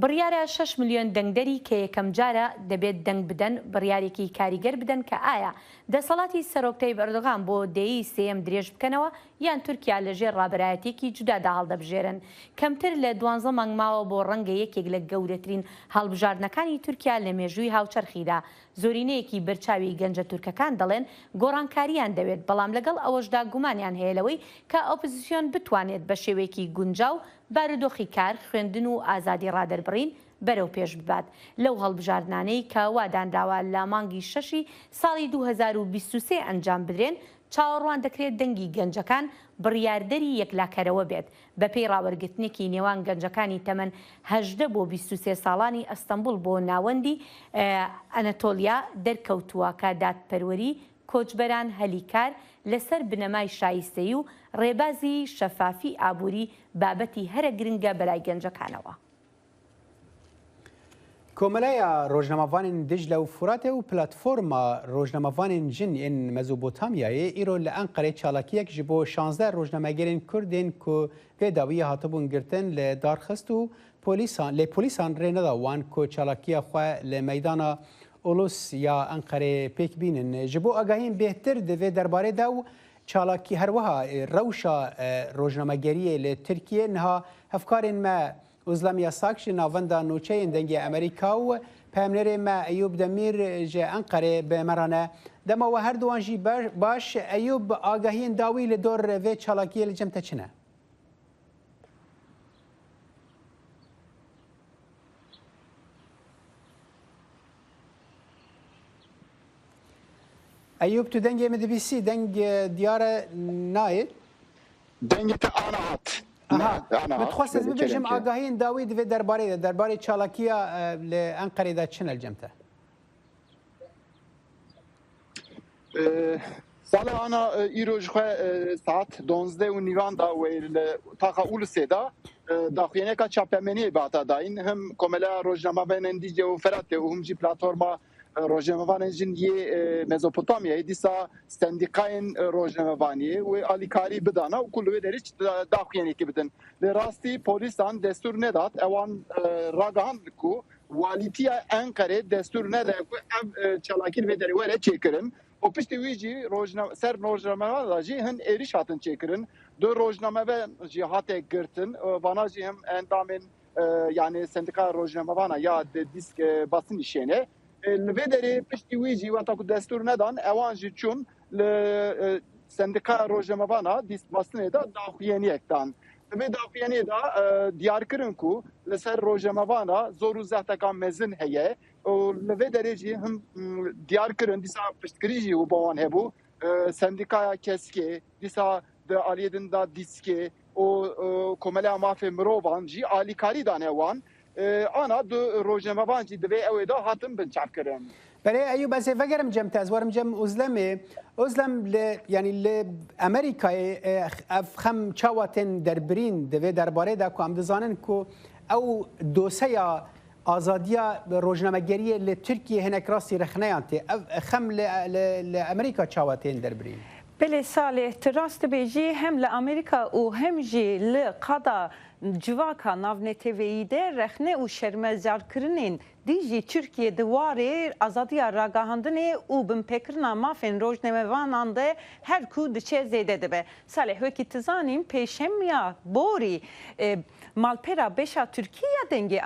بڕیارە شەش ملیۆن دەنگدەری کە یەکەمجارە دەبێت دەنگ بدەن، بڕیارێکی کاریگەر بدەن کە ئایا دەسەڵاتی سەرۆک تەیب ئەردۆغان بۆ دەیەی سێیەم درێژ بکەنەوە یان تورکیا لەژێر ڕابەرایەتییەکی جودادا هەڵدەبژێرن. کەمتر لە دوانزە مانگ ماوە بۆ ڕەنگە یەکێک لە گەورەترین هەڵبژاردنەکانی تورکیا لە مێژووی هاوچەرخیدا. زۆرینەیەکی بەرچاوی گەنجە تورکەکان دەڵێن گۆڕانکارییان دەوێت، بەڵام لەگەڵ ئەوەشدا گومانیان هەیە لەوەی کە ئۆپزسیۆن بتوانێت بە شێوەیەکی گونجاو بارودۆخی کار، خوێندن و ئازادی ڕادەربڕین بەرەوپێش ببات لەو هەڵبژاردنانەی کە وا دانراوە لە مانگی شەشی ساڵی 2023 ئەنجام بدرێن، چاوەڕوان دەکرێت دەنگی گەنجەکان بڕیاردەری یەکلاکەرەوە بێت. بەپێی ڕاوەرگرتنێکی نێوان گەنجەکانی تەمەن 18 بۆ 23 ساڵانی ئەستەنبوڵ بۆ ناوەندی ئەنەتۆلیا دەرکەوتووە کە دادپەروەری کۆچبەران هەلی کار لەسەر بنەمای شایستەیی و ڕێبازی شەفافی ئابووری بابەتی هەرە گرنگە بەلای گەنجەکانەوە. کۆمەلەیا Rojnamevanên Dicle û Furatê û Platforma Rojnamevanên Jin ên Mezopotamyayê îro li Enqerê çalakiyek ji bo 16 rojnamegerên Kurd ên ku vê dawiyê hatibûn girtin li dar xist û polîsan lê polîsan rê neda wan ku çalakiya xwe li meydana Ulus ya Enqerê pêk bînin. Ji bo agahiyên bêhtir di vê derbarê de û çalakî herwiha rewşa rojnamegeriyê li Tirkiyê niha hevkarên me Ozlem Yasak ji Navenda Nûçeyên Dengê Amerîka û peyamnêrê me Eyûb Demîr ji Enqerê bi me re ne. Dema we her duwan jî baş Eyûb agahiyên dawî li dor vê çalakiyê li cem te çi ne? Eyûb tu dengê min dibîsî deng diyar e nayê. Dengê te ana hat. Aha, min dixwest ez bibêjim agahiyên dawî di vê derbarê de, derbarê çalakiya li Enqerê de çi ne li cem te? Sala ana îro ji xwe saet donzdeh û nîvan da wê li taxa Ulusê da daxuyaniyeka çapemeniyê bihata dayîn. Him Komeleya Rojnamevanên Dîcle û Feratê û him jî Platforma Rojnamevanên jin yê Mezopotamyayê dîsa sendîkayên rojnamevaniyê wê alîkarî bidana û ku li wê derê daxuyaniyekê bidin. Lê rastî polîsan destûr nedat ewan ragihand ku Walîtiya Enqerê destûr nede ku ev çalakî li vê derê were çêkirin û piştî wî jî ser rojnamevan de jî hin êrîş hatin çêkirin. Du rojnamevan jî hate girtin vana jî him endamên yanî Sendîkaya Rojnamevana ya Dîsk Basînî şêne. Li vê derê piştî wî jî wexta ku destûr nedan ewan jî çûn li Sendîkaya Rojnamevana Dîsk Basînê de daxuyaniyek dan. Di vê daxuyaniyê de diyar kirin ku li ser rojnamevana zor û zexteka mezin heye û li vê derê jî him diyar kirin dîsa piştgirî jî bo wan hebû. Sendîkaya Keskê dîsa di aliyê din de Dîskê û Komeleya Mafê Mirovan jî alîkarî dane wan. Ana du rojnamevan jî di vê ewê de hatin binçavkirin. Belê Eyûb ez ê vegerim cem te ez werim cem Ozlemê. Ozlem li yanî li Amerîkayê ev xem çawa tên derbirîn di vê derbarê de ku em dizanin ku ew doseya Azadiya rojnamegeriyê li Tirkiyê hinek rastî rexneyan tê. Ev xem li li Amerîka çawa tên derbirîn? Belê Salih, tu rast dibêjî hem li Amerîka û hem jî li qada civaka navneteweyî de rexne û şermezarkirinên dijî Tirkiyê di warê azadiya ragihandinê û binpêkirina mafên rojnamevanan de her ku diçe zêde dibe. Salih, wekî tu zanîn pêşemiya borî Malpera beşa Tirkî ya Dengê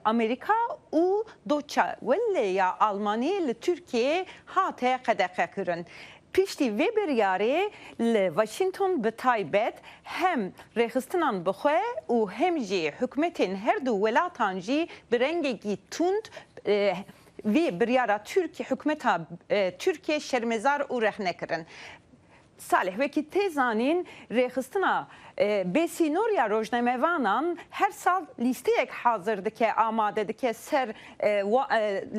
Amerîka û Deutsche Welle ya Almanî li Tirkiyeyê hate qedexekirin. Piştî vê biryarê li Washington bi taybet hem rêxistinan bi xwe û hem jî hikûmetên her du welatan jî bi rengekî tund vê biryara hikûmeta Tirkiyê şermezar û rexne kirin. Salih, wekî tê zanîn rêxistina bêsînor ya rojnamevanan her sal lîsteyek hazir dike, amade dike ser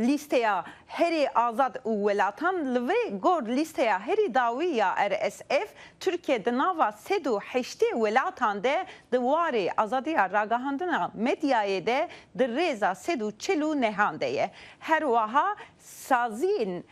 lîsteya herî azad û welatan. Li vê gor lîsteya herî dawî ya RSF, Tirkiye di nava 180 welatan de di warê azadiya ragihandina medyayê de di rêza 149 de ye. Her wiha saziyên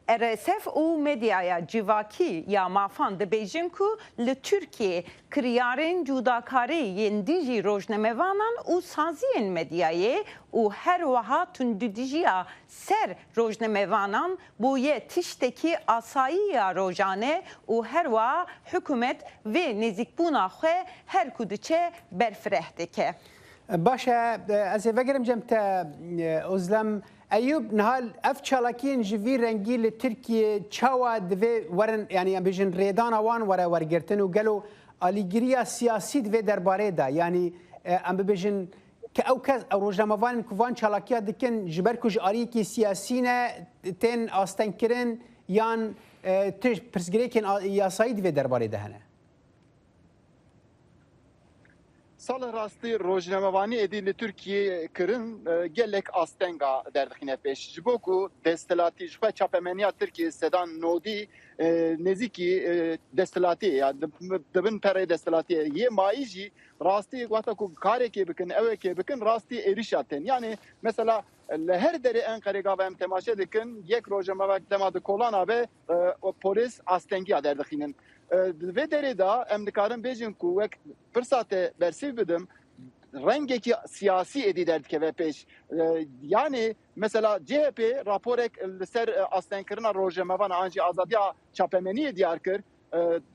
RSF û medyaya civakî ya mafan dibêjin ku li Tirkiyeyê kiryarên cudakarî yên dijî rojnamevanan û saziyên medyayê û her wiha tundûdijiya ser rojnamevanan bûye tiştekî asayî ya rojane û her wiha hikûmet vê nêzîkbûna xwe her ku diçe berfireh dike. Baş e, ez ê vegerim cem te Ozlem. Eyûb, niha ev çalakiyên ji vî rengî li Tirkiyê çawa divê werin yanî em bêjin rêdana wan were wergirtin û gelo alîgiriya siyasî di vê derbarê de yanî em bibêjin ke ew kes ew rojnamevanên ku van çalakiya dikin ji ber ku ji aliyekî siyasî ne tên astengkirin yan ti pirsgirêkên yasayî di vê derbarê de hene? Salih rastî rojnamevanî êdî li Tirkiyeyê kirin gelek astenga derdixîne pêş. Ji bo ku desthilatî ji xwe çapemeniya Tirkiyeyê sedan nodî nêzîkî desthilatiyê ya dibin perê desthilatiyê yê mayî jî rastî wexta ku karekê bikin ewekê bikin rastî êrîşa tên. Yanî mesela li her derê Enqerê gava em temaşe dikin yek rojnamevek dema di kolana be polîs astengiya derdixînin. Di vê derê de em dikarin bêjin ku wek pirsa te bersîv bidim rengekî siyasî êdî derdikeve pêş. Yanî mesela CHP raporek li ser astengkirina rojnamevan an jî azadiya çapemeniyê diyar kir.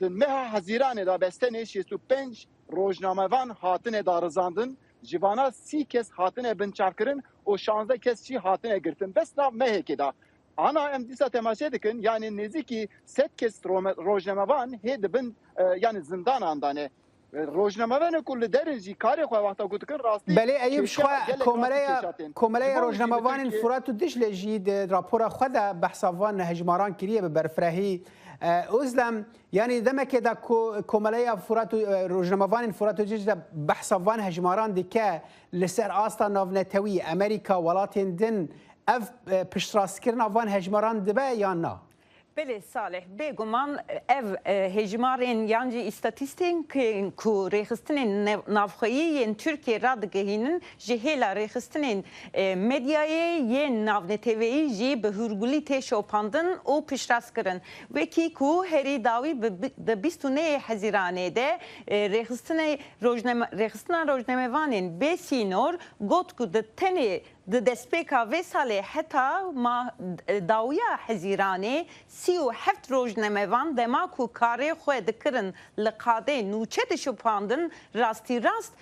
Di meha Hezîranê de bestenê 65 rojnamevan hatine darizandin. Ji vana 30 kes hatine binçavkirin û 16 kes jî hatine girtin. Bes nav mehekê de. Ana em dîsa temaşe dikin yanî nêzîkî sed kes rojnamevan hê dibin yanî zindanan de ne. Rojnamevanê ku li derin jî karê xwe wexta ku dikin rastî Belê Eyûb ji xwe komeleya komeleya rojnamevanên Furat û Dicle jî di rapora xwe de behsa van hejmaran kiriye bi berfirehî. Ozlem yanî demekê de ku komeleya Furat û rojnamevanên Furat û Dicle behsa van hejmaran dike li ser asta navnetewî Amerîka welatên din Ev piştrastkirina van hejmaran dibe yan na? Belê Salih, bêguman ev hejmarên yan jî îstatîstîkên ku rêxistinên navxweyî yên Tirkiyê radigihînin ji hêla rêxistinên medyayê yên navneteweyî jî bi hûrgulî tê şopandin û piştrastkirin. Wekî ku herî dawî di 29 Hezîranê de rêxistina Rojnamevanên Bê Sînor got ku di tenê Di destpêka vê salê heta ma dawiya Hezîranê 37 rojnamevan dema ku karê xwe dikirin li qadê nûçe dişopandin rastî rast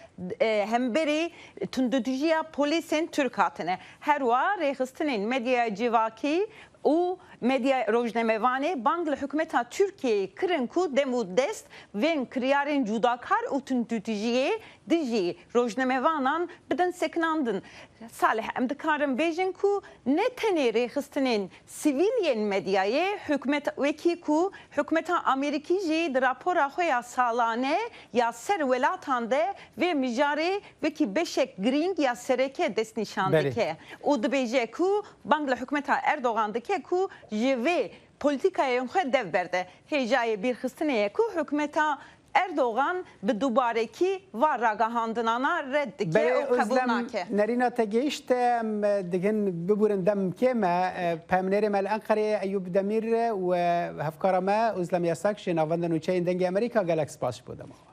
hemberî tundûtûjiya polîsên Tirk hatine. Her wiha rêxistinên medyaya civakî û medya rojnamevanê bang li hikûmeta Tirkiyeyê kirin ku dem û dest vên kiryarên cudakar û tundûtûjiyê dijî rojnamevanan bidin sekinandin. Salih em dikarin bêjin ku ne tenê rêxistinên sivîl yên medyayê hikûmet wekî ku hikûmeta Amerîkî jî di rapora xwe ya salane ya ser welatan de vê mijarê wekî beşek girîng ya sereke destnîşan dike û dibêje ku bang li hikûmeta Erdogan dike ku ji vê polîtîkayên xwe dev berde. Hêjayê bîrxistinê ye ku hikûmeta Erdogan bi dubarekî va ragihandinana red dike Belê û qebûl Ozlem nake. nerîna te gihîşt em digin bibûrin dem kêm e. Peyamnêrê me li Enqereyê Eyûb Demîr û hevkara me Ozlem Yasak ji Navenda Nûçeyên Dengê Amerîka gelek spas ji bo dema we.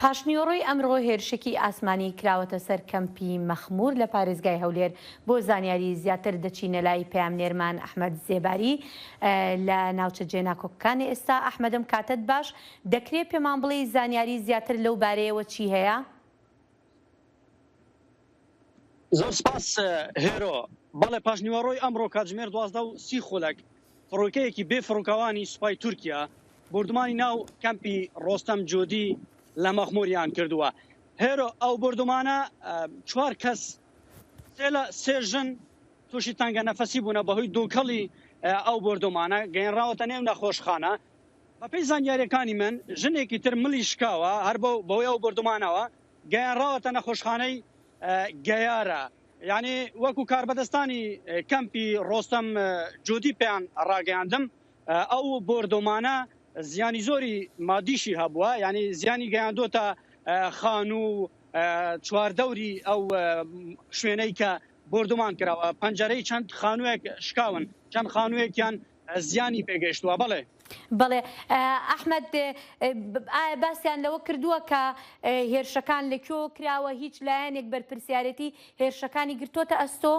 پاشنیوەڕۆی ئەمڕۆ هێرشێکی ئاسمانی کراوەتە سەر کەمپی مەخموور لە پارێزگای هەولێر، بۆ زانیاری زیاتر دەچینە لای پەیامنێرمان ئەحمەد زێباری لە ناوچە جێناکۆکەکان ئێستا. ئەحمەدم کاتت باش، دەکرێ پێمان بڵێی زانیاری زیاتر لەو بارەیەوە چی هەیە؟ زۆر سپاس هێرۆ. بەڵێ پاشنیوەڕۆی ئەمڕۆ کاتژمێر 12 و سی خولەک فڕۆکەیەکی بێ فڕۆکەوانی سوپای تورکیا بۆردومانی ناو کەمپی ڕۆستەم جودی لە مەخموریان کردووە. هێرۆ ئەو بۆردومانە چوار کەس سێ لە سێ ژن تووشی تەنگە نەفەسی بوونە بەهۆی دووکەڵی ئەو بۆردومانە گەیەنراوەتە نێو نەخۆشخانە. بەپێی زانیاریەکانی من ژنێکی تر ملی شکاوە هەر بەهۆی ئەو بۆردومانەوە گەیەنراوەتە نەخۆشخانەی گەیارە. یانی وەکو کاربەدەستانی کەمپی ڕۆستەم جودی پێیان ڕاگەیاندم ئەو بۆردۆمانە زیانی زۆری مادیشی هەبووە یعنی زیانی گەیاندۆتە خانوو و چواردەوری ئەو شوێنەی کە بۆردومان کراوە پەنجەرەی چەند خانوویەک شکاون چەند خانوویەکیان زیانی پێگەیشتووە بەڵێ. بەڵێ ئەحمەد ئایا باسیان لەوە کردووە کە هێرشەکان لە کوێوە کراوە هیچ لایەنێک بەرپرسیارێتی هێرشەکانی گرتۆتە ئەستۆ؟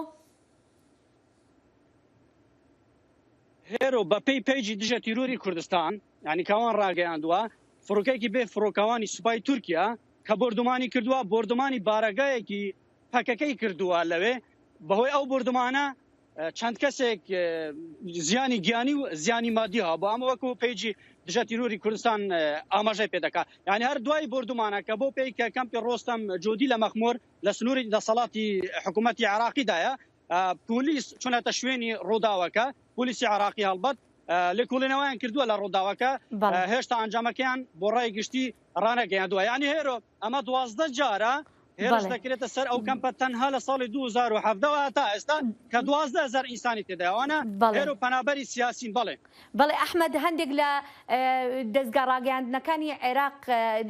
هێرۆ بەپێی پەیجی دژە تیرۆری کوردستان یانی کاوان ڕاگەیاندووە فڕۆکەیەکی بێ فڕۆکەوانی سوپای تورکیا کە بۆردومانی کردووە بۆردومانی بارەگایەکی پەکەکەی کردووە لەوێ بەهۆی ئەو بۆردومانە چەند کەسێک زیانی گیانی و زیانی مادی هەبوو ئەمە وەکو پەیجی دژە تیرۆری کوردستان ئاماژەی پێ دەکات یعنی هەر دوای بۆردومانەکە بۆ پێی کە کەمپی ڕۆستەم جودی لە مەخمور لە سنووری دەسەڵاتی حکوومەتی عێراقیدایە پۆلیس چونەتە شوێنی ڕووداوەکە پۆلیسی عێراقی هەڵبەت لێکۆڵینەوەیان کردووە لە ڕووداوەکە هێشتا ئەنجامەکەیان بۆ ڕای گشتی ڕانەگەیاندووە یعنی هێرۆ ئەمە 12 جارە هێرش دەکرێتە سەر ئەو کەمپە تەنها لە ساڵی 2017 هەتا ئێستا کە 12 هەزار ئینسانی تێدایە ئەوانە هێرۆ پەنابەری سیاسین بەڵێ. بەڵێ ئەحمەد هەندێک لە دەزگا ڕاگەیاندنەکانی عێراق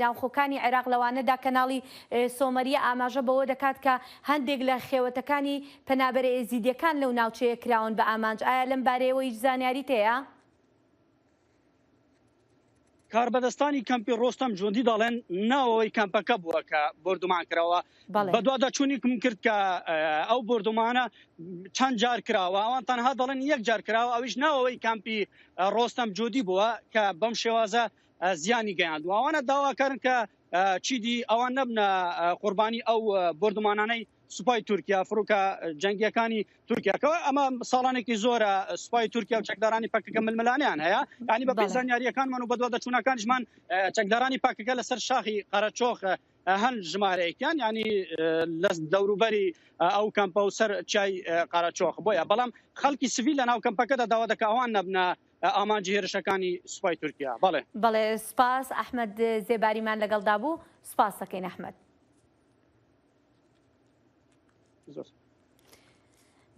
ناوخۆکانی عێراق لەوانەدا کەناڵی سۆمەریە ئاماژە بەوە دەکات کە هەندێک لە خێوەتەکانی پەنابەرە ئێزیدیەکان لەو ناوچەیە کراون بە ئامانج ئایا لەم بارەیەوە هیچ زانیاریت هەیە؟ کاربەدەستانی کەمپی ڕۆستەم جوندی دەڵێن ناوەوەی کەمپەکە بووە کە بۆردومان کراوە بەدواداچوونێکم کرد کە ئەو بۆردومانە چەند جار کراوە ئەوان تەنها دەڵێن یەک جار کراوە ئەویش ناوەوەی کەمپی ڕۆستەم جودی بووە کە بەم شێوازە زیانی گەیاندووە ئەوانە داواکارن کە چیدی ئەوان نەبنە قوربانی ئەو بۆردومانانەی سوپای تورکیا فڕوکە جەنگیەکانی تورکیا کە ئەمە ساڵانێکی زۆرە سوپای تورکیا و چەکدارانی پەکەکە ململانیان هەیە ینی بە پێی زانیاریەکانمان و بەدواداچوونەکانیشمان چەکدارانی پەکەکە لەسەر شاخی قەرەچۆخ هەن ژمارەیەکیان ینی لە دەوروبەری ئەو کەمپە و سەر چای قەرەچۆخ بۆیە بەڵام خەڵکی سڤیل لە ناو کەمپەکەدا داوا دەکە ئەوان نەبنە ئامانجی هێرشەکانی سوپای تورکیا بەڵێ. بەڵێ سوپاس ئەحمەد زێباریمان لەگەڵدا بوو سوپاس دەکەین ئەحمەد.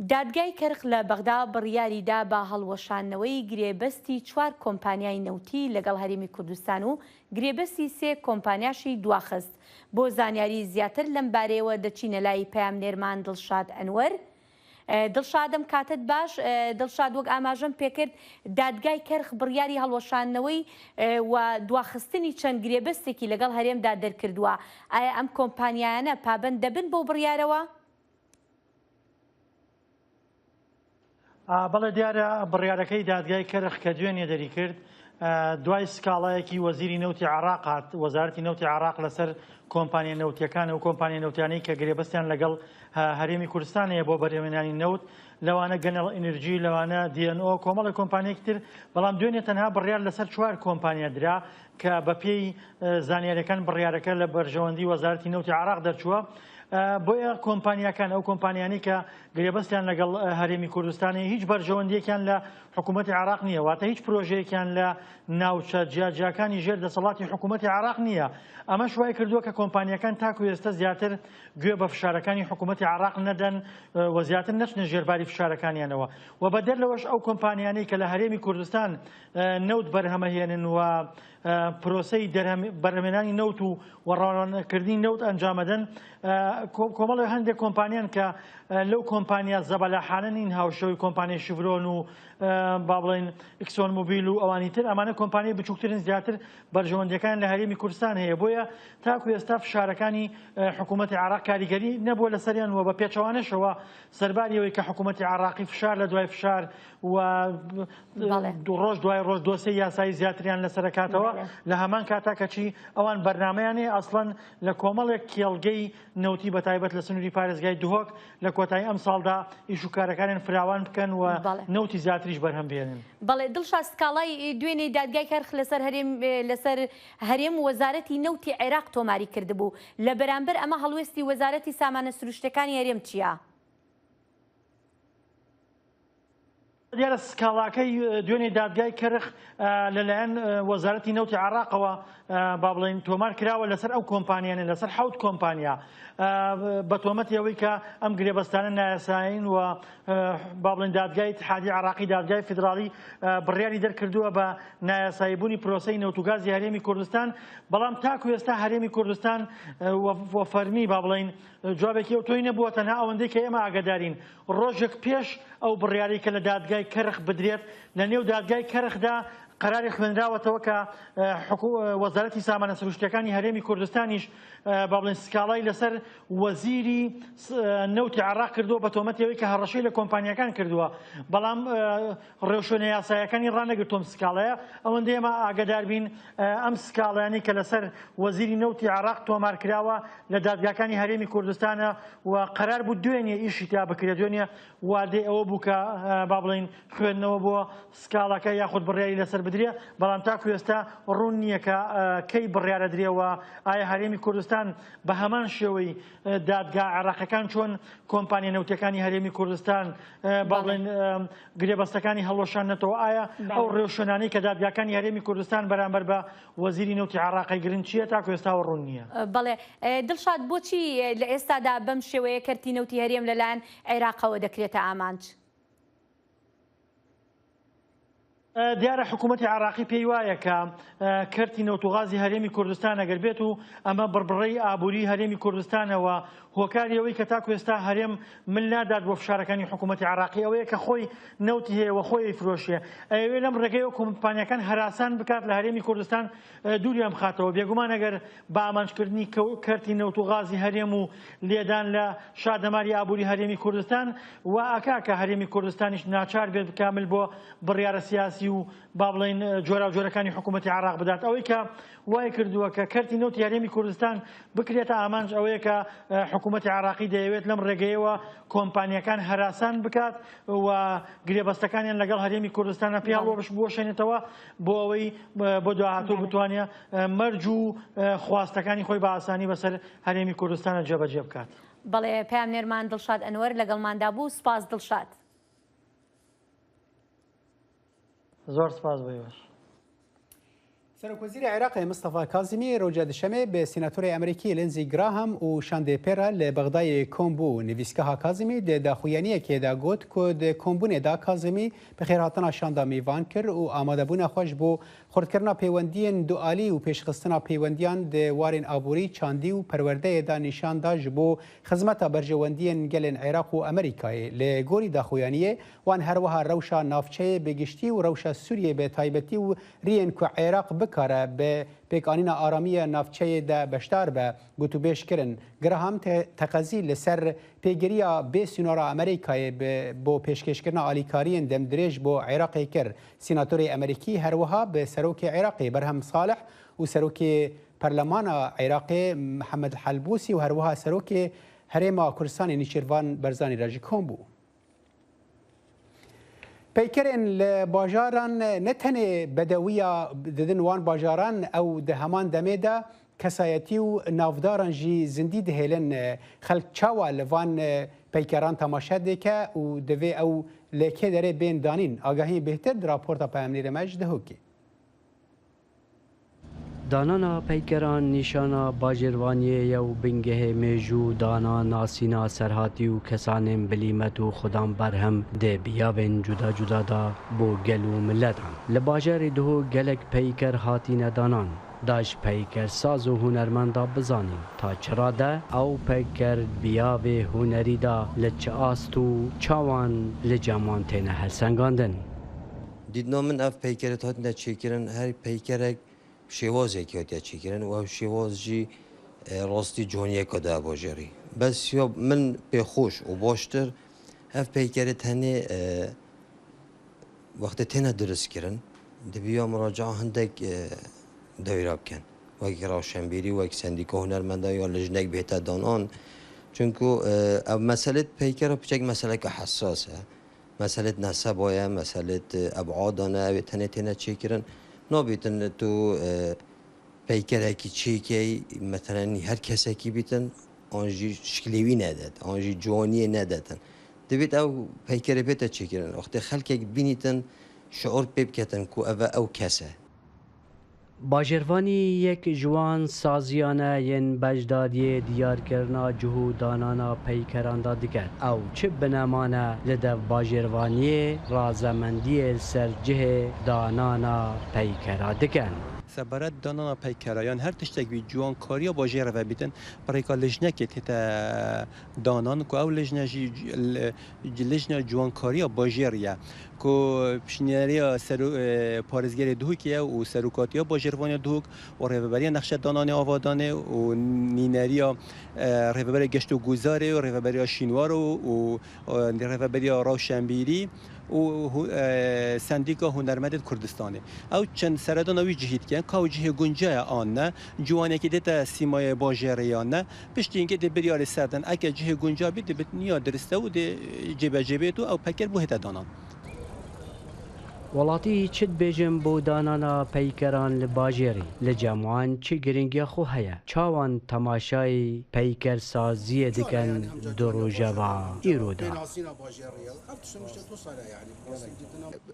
دادگای کەرخ لە بەغدا بڕیاری دا بە هەڵوەشاندنەوەی گرێبەستی چوار کۆمپانیای نەوتی لەگەڵ هەرێمی کوردستان و گرێبەستی سێ کۆمپانیاشی دواخست. بۆ زانیاری زیاتر لەم بارەیەوە دەچینە لای پەیامنێرمان دڵشاد ئەنوەر. دڵشاد ئەم کاتەت باش. دڵشاد وەک ئاماژەم پێکرد دادگای کەرخ بڕیاری هەڵوەشاندنەوەی و دواخستنی چەند گرێبەستێکی لەگەڵ هەرێمدا دەرکردووە. ئایا ئەم کۆمپانیایانە پابەند دەبن بەو بڕیارەوە؟ بەڵێ دیارە بڕیارەکەی دادگای کەرخ کە دوێنێ دەریکرد دوای سکاڵایەکی وەزیری نەوتی عراق هات وەزارەتی نەوتی عراق لەسەر کۆمپانیا نەوتیەکان و کۆمپانیا نەوتیانەی کە گرێبەستیان لەگەڵ هەرێمی کوردستان هەیە بۆ بەرهەمێنانی نەوت لەوانە گەنەڵ ئینرجی لەوانە DNO کۆمەڵی کۆمپانیەکی تر بەڵام دوێنێ تەنها بڕیار لەسەر چوار کۆمپانیا درا کە بەپێی زانیاریەکان بڕیارەکە لە بەرژەوەندی وەزارەتی نەوتی عراق دەرچووە بۆیە کۆمپانیاکان ئەو کۆمپانیانی کە گرێبەستیان لەگەڵ هەرێمی کوردستانی هیچ بەرژەوەندیەکیان لە حکوومەتی عراق نییە واتە هیچ پرۆژەیەکیان لە ناوچە جیاجیاکانی ژێر دەسەڵاتی حکوومەتی عراق نییە ئەمەش وای کردووە کە کۆمپانیەکان تاکو ئێستا زیاتر گوێ بە فشارەکانی حکوومەتی عراق نەدەن و زیاتر نەچنە ژێرباری فشارەکانیانەوە و بەدەر لەوەش ئەو کۆمپانیانەی کە لە هەرێمی کوردستان نەوت بەرهەمەهێنن و پرۆسەی بەرهەمێنانی نەوت و و ڕەوانەکردنی نەوت ئەنجامەدەن کۆمەڵی هەندێک کۆمپانیان کە لەو کۆمپانیا زەبەلاحانە نین هاوشێوەی کۆمپانیای شیڤرۆن و با بڵێن ئیکسۆن موبیل و ئەوانی تر ئەمانە کۆمپانیای بچووکترن زیاتر بەرژەوەندیەکان لە هەرێمی کوردستان هەیە بۆیە تاکو ئێستا فشارەکانی حکوومەتی عراق کاریگەری نەبووە لەسەریان و بە پێچەوانەشەوە سەرباری ئەوەی کە حکوومەتی عراقی فشار لە دوای فشار و ڕۆژ دوای ڕۆژ دۆسیەی یاسایی زیاتریان لەسەر ئەکاتەوە لە هەمان کاتا کەچی ئەوان بەرنامەیان هەیە ئەسڵەن لە کۆمەڵێک کێڵگەی نەوتی بە تایبەت لە سنووری پارێزگای دهۆک لە کۆتایی ئەمساڵدا ئیش و کارەکانیان فراوان بکەن و نەوتی زیاتریش بەرهەم بهێنن. بەڵێ دڵشاد سکاڵای دوێنێی دادگای کەرخ لەسەر هەرێم لەسەر هەرێم و وەزارەتی نەوتی عێراق تۆماری کردبوو، لە بەرامبەر ئەمە هەڵوێستی وەزارەتی سامانە سروشتیەکانی هەرێم چییە؟ دیارە سکاڵاکەی دوێنێ دادگای کەرخ لەلایەن وەزارەتی نەوتی عراقەوە با بڵێن تۆمار کراوە لەسەر ئەو کۆمپانیانە لەسەر حوت کۆمپانیا بە تۆمەتی ئەوەی کە ئەم گرێبەستانە نایاسایین و با بڵێن دادگای اتحادی عراقی دادگای فیدراڵی بڕیاری دەرکردووە بە نایاساییبوونی پرۆسەی نەوت و گازی هەرێمی کوردستان بەڵام تاکو ئێستا هەرێمی کوردستان وە فەرمی با بڵێن جوابێکی ئەوتۆی نەبووە تەنها ئەوەندەی کە ئێمە ئاگادارین ڕۆژێک پێش ئەو بڕیارەی کە لە دادگای کەرخ بدرێت، لە نێو دادگای کەرخدا قەرارێک خوێنراوەتەوە کە وەزارەتی سامانە سروشتیەکانی هەرێمی کوردستانیش با بڵێن سکاڵای لەسەر وەزیری نەوتی عێراق کردووە بە تۆمەتی ئەوەی کە هەڕەشەی لە کۆمپانیاکان کردووە بەڵام ڕێوشوێنە یاسایەکانی ڕانەگرتووە ئەم سکاڵایە ئەوەندەی ئێمە ئاگادار بین ئەم سکاڵایانەی کە لەسەر وەزیری نەوتی عێراق تۆمار کراوە لە دادگاکانی هەرێمی کوردستانە و قەرار بوو دوێنێ ئیشی تیا بکرێت دوێنێ وادەی ئەوە بوو کە با بڵێین خوێندنەوە بۆ سکاڵاکە یاخود بڕیاری لەسەر بدرێ بەڵام تاکو ئێستا ڕوون نییە کە کەی بڕیارە درێ و ئایا هەرێمی کوردستان بە هەمان شێوەی دادگا عێراقەکان چۆن کۆمپانیا نەوتەکانی هەرێمی کوردستان با بڵێن گرێبەستەکانی هەڵوەشاندنەتەوە ئایا ئەو ڕێوشوێنانەی کە دادگاکانی هەرێمی کوردستان بەرامبەر بە وەزیری نەوتی عێراقی گرن چییە تاکو ئێستاوە ڕوون نییە. بەڵێ دڵشاد بۆچی لە ئێستادا بەم شێوەیە کەرتی نەوتی هەرێم لەلایەن عێراقەوە دەکرێتە ئامانج؟ دیارە حکوومەتی عێراقی پێی وایە کە کەرتی نەوت و غازی هەرێمی کوردستان ئەگەر بێت و ئەمە بڕبڕەی ئابووری هەرێمی کوردستانەوە هۆکاری ئەوەی کە تاکو ئێستا هەرێم مل نادات بۆ فشارەکانی حکوومەتی عێراقی ئەوەیە کە خۆی نەوتی هەیە و خۆی ئەیفرۆشێ ئەیەوێ لەم ڕێگەیەوە کۆمپانیاکان هەراسان بکات لە هەرێمی کوردستان دووریان بخاتەوە بێگومان ئەگەر بە ئامانجکردنی کەرتی نەوت و غازی هەرێم و لێدان لە شادەماری ئابووری هەرێمی کوردستان وا ئەکا کە هەرێمی کوردستانیش ناچار بێت بکا مل بۆ بڕیارە سیاسی و با بڵێین جۆراوجۆرەکانی حکوومەتی عێراق بدات ئەوەی کە وای کردووە کە کەرتی نەوتی هەرێمی کوردستان بکرێتە ئامانج ئەوەیە کە حکوومەتی عێراقی دەیەوێت لەم ڕێگەیەوە کۆمپانیەکان هەراسان بکات و گرێبەستەکانیان لەگەڵ هەرێمی کوردستانە پێ هەڵبوەشێنێتەوە بۆ ئەوەی بۆ داهاتوو بتوانێت مەرج و خواستەکانی خۆی بە ئاسانی بەسەر هەرێمی کوردستانە جێبەجێ بکات. بەڵێ پەیامنێرمان دڵشاد ئەنوەر لەگەڵماندا بوو، سوپاس دڵشاد. زۆر سپاس بۆ ئێوەش. Serokwezîrê Iraqê Mistefa Kazimî roja Duşemê bi Sînatorê Amerîkî Lindsey Graham û şandê pê re li Bexdayê kom bû. Nivîsgeha Kazimî di daxuyaniyekê de got ku di kombûnê de Kazimî bi xêrhatina şanda mîvan kir û amadebûna xwe ji bo xurtkirina pêwendiyên dualî û pêşxistina pêwendiyan di warên aborî, çandî û perwerdeyê de nîşan da ji bo xizmeta berjewendiyên gelên Iraq û Amerîkayê. Li gorî daxuyaniyê, wan herwiha rewşa navçeyê bi giştî û rewşa Sûriyê bi taybetî û riyên ku Iraq bikare bi pêkanîna aramiya navçeyê de beşdar be, gotûbêj kirin. Graham teqezî li ser pêgiriya bê sînor a Amerîkayê bi bo pêşkêşkirina alîkariyên demdirêj bo Iraqê kir. Sînatorê Amerîkî her wiha bi Serokê Iraqê Berhem Salih û Serokê Perlemana Iraqê Mihemed Helbûsî û her wiha Serokê Herêma Kurdistanê Nîçîrvan Berzanî re jî kom bû. Peykerên li bajaran ne tenê bedewiya didin wan bajaran, ew di heman demê de kesayetî û navdaran jî zindî dihêlin. Xelk çawa li van peykeran temaşe dike û divê ew li kê derê bên danîn? Agahiyên bêhtir di raporta peyamnêrê me ji Dihokê. Danana peykeran nîşana bajêrvaniyê ye û bingehê mêjû dana nasîna serhatî û kesanên bilîmet û xwedan berhem di biyavên cuda cuda de bo gel û miletan. Li bajarê Duhok gelek peyker hatîne danan. Da ji peykersaz û hunermenda bizanîn ta çi rade ew peyker di biyavê hunerî de li çi ast û çawan li cem wan têne helsengandin. Dîtina min ev peykerê hatine çêkirin her peykerek bi şêwazekî hatiye çêkirin û ew şêwaz jî rastî ciwaniyeke daye bajarî. Bes ya min pê xweş û baştir ev peykerê tenê wextê têne dirustkirin dibiya muracaa hindek dayra bikin. Wek rewşenbîrî, wek sendîka hunermenda ya lijnek bihête danan. Çunku ev meselê peykera piçek meseleke hesas e. Meselê neseba ye, meselê ebadan e, ew ê tenê têne çêkirin. Nabîtin tu peykerekî çêkey, meselenî her kesekî bîtin an jî şiklê wî nedet, an jî ciwaniyê nedetin. Divêt ew peykerê bête çêkirin. Wextê xelkek bînîtin şiûr pê biketin ku ev e ew kes e. Bajêrvanî yek ji wan saziyan e yên beşdariyê diyarkirina cih û danana peykeran de dike. Ew çi bineman e li dev bajêrvaniyê razemendiyê li ser cihê danana peykera dikin. Sebaret danana peykera yan her tiştek wî ciwankariya bajêre ve bîtin bi rêka lijnekê tête danan ku ew lijne jî Lijna Ciwankariya Bajêr ye ku piştniyariya parêzgerê Duhokê ye û Serokatiya Bajêrvaniya Duhok û Rêveberiya Nexşedananê Avadanê û Nîneriya Rêveberiya Geşt û Guzarê û Rêveberiya Şînwar û Rêveberiya Rewşenbîrî û Sendîka Hunermendên Kurdistanê. Ew çend seredana wî cihî dikin ka ew cihê gunca ye an ne, ciwanekî dête sîmayê bajêrê yan ne. Piştî hingê dê biryarê ser din. Eke cihê gunca bî dê bi niya dirist e û dê cêbecê bêt û ew peker bo hête danan. Welatî çi dibêjin bo danana peykeran li bajêrî? Li cem wan çi giringiya xwe heye? Çawan temaşayî peykersaziyê dikin di rojeva îro de?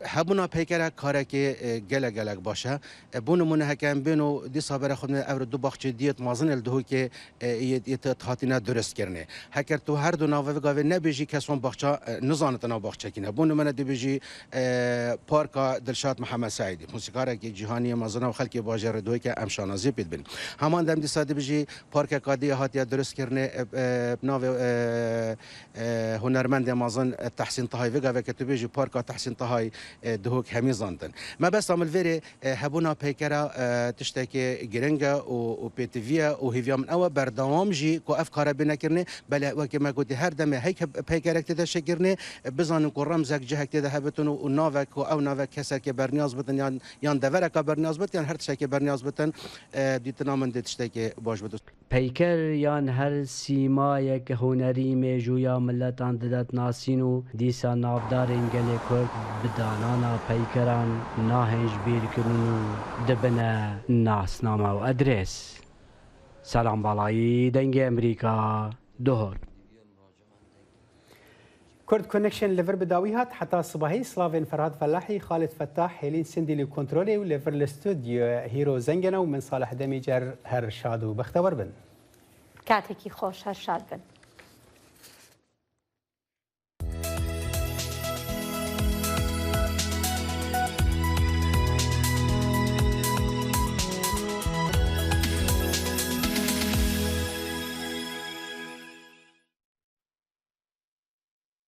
Hebûna peykere karekê gelek gelek baş e. Bo nimûne heke em bên û dîsa bere xwe bidin ev du baxçê diyet mezin ê li Duhokê yê hatine durist kirinê. Heker tu her du navê vê gavê nebêjî kes wan baxça nizanite nav baxçekî ne. Bo nimûne dibêjî Parka Dilşad Mihemed Seîdî mûsîkarekî cîhanî yê mezin e û xelkê bajarê Duhokê em şanaziyê pê dibin. Heman dem dîsa dibêjî parkeka diyê hatiye durist kirinê bi navê Hunermendê mezin Tehsîn Tahayî vê gavê ke tu bêjî Parka Tehsîn Tahayî Duhok hemî zandin. Mebesta min li vêrê hebûna peykera tiştekê giring e û pêtivî ye û hêviya min ew e berdewam jî ku ev kare bêne kirinê. Belê wekî me gotî her demê heyk peykerek tê de şêkirinê bizanin ku remzek cihek tê de hebitin û navek ku ew navek kesekê berniyaz bitin yan yan devereka berniyaz bitin yan her tiştekê berniyaz bitin dîtina min dê tiştekê baş bit. Peyker yan her sîmayek hunerî mêjûya miletan didet nasîn û dîsa navdarên gelê Kurd bi danana peykeran nahên ji bîr kirin û dibine nasname û edrês. Selam Balayî, Dengê Emrîka, Duhok. Kurd Connection li vir bi dawî hat, heta sibahî silavên Ferhad Felahî, Xalid Fettah, Hêlîn Sindî li kontrolê û li vir li stûdyo Hîro Zengene û min Salih Demîcer her şad û bextewer bin. کاتێکی خۆش هەر شاد بن.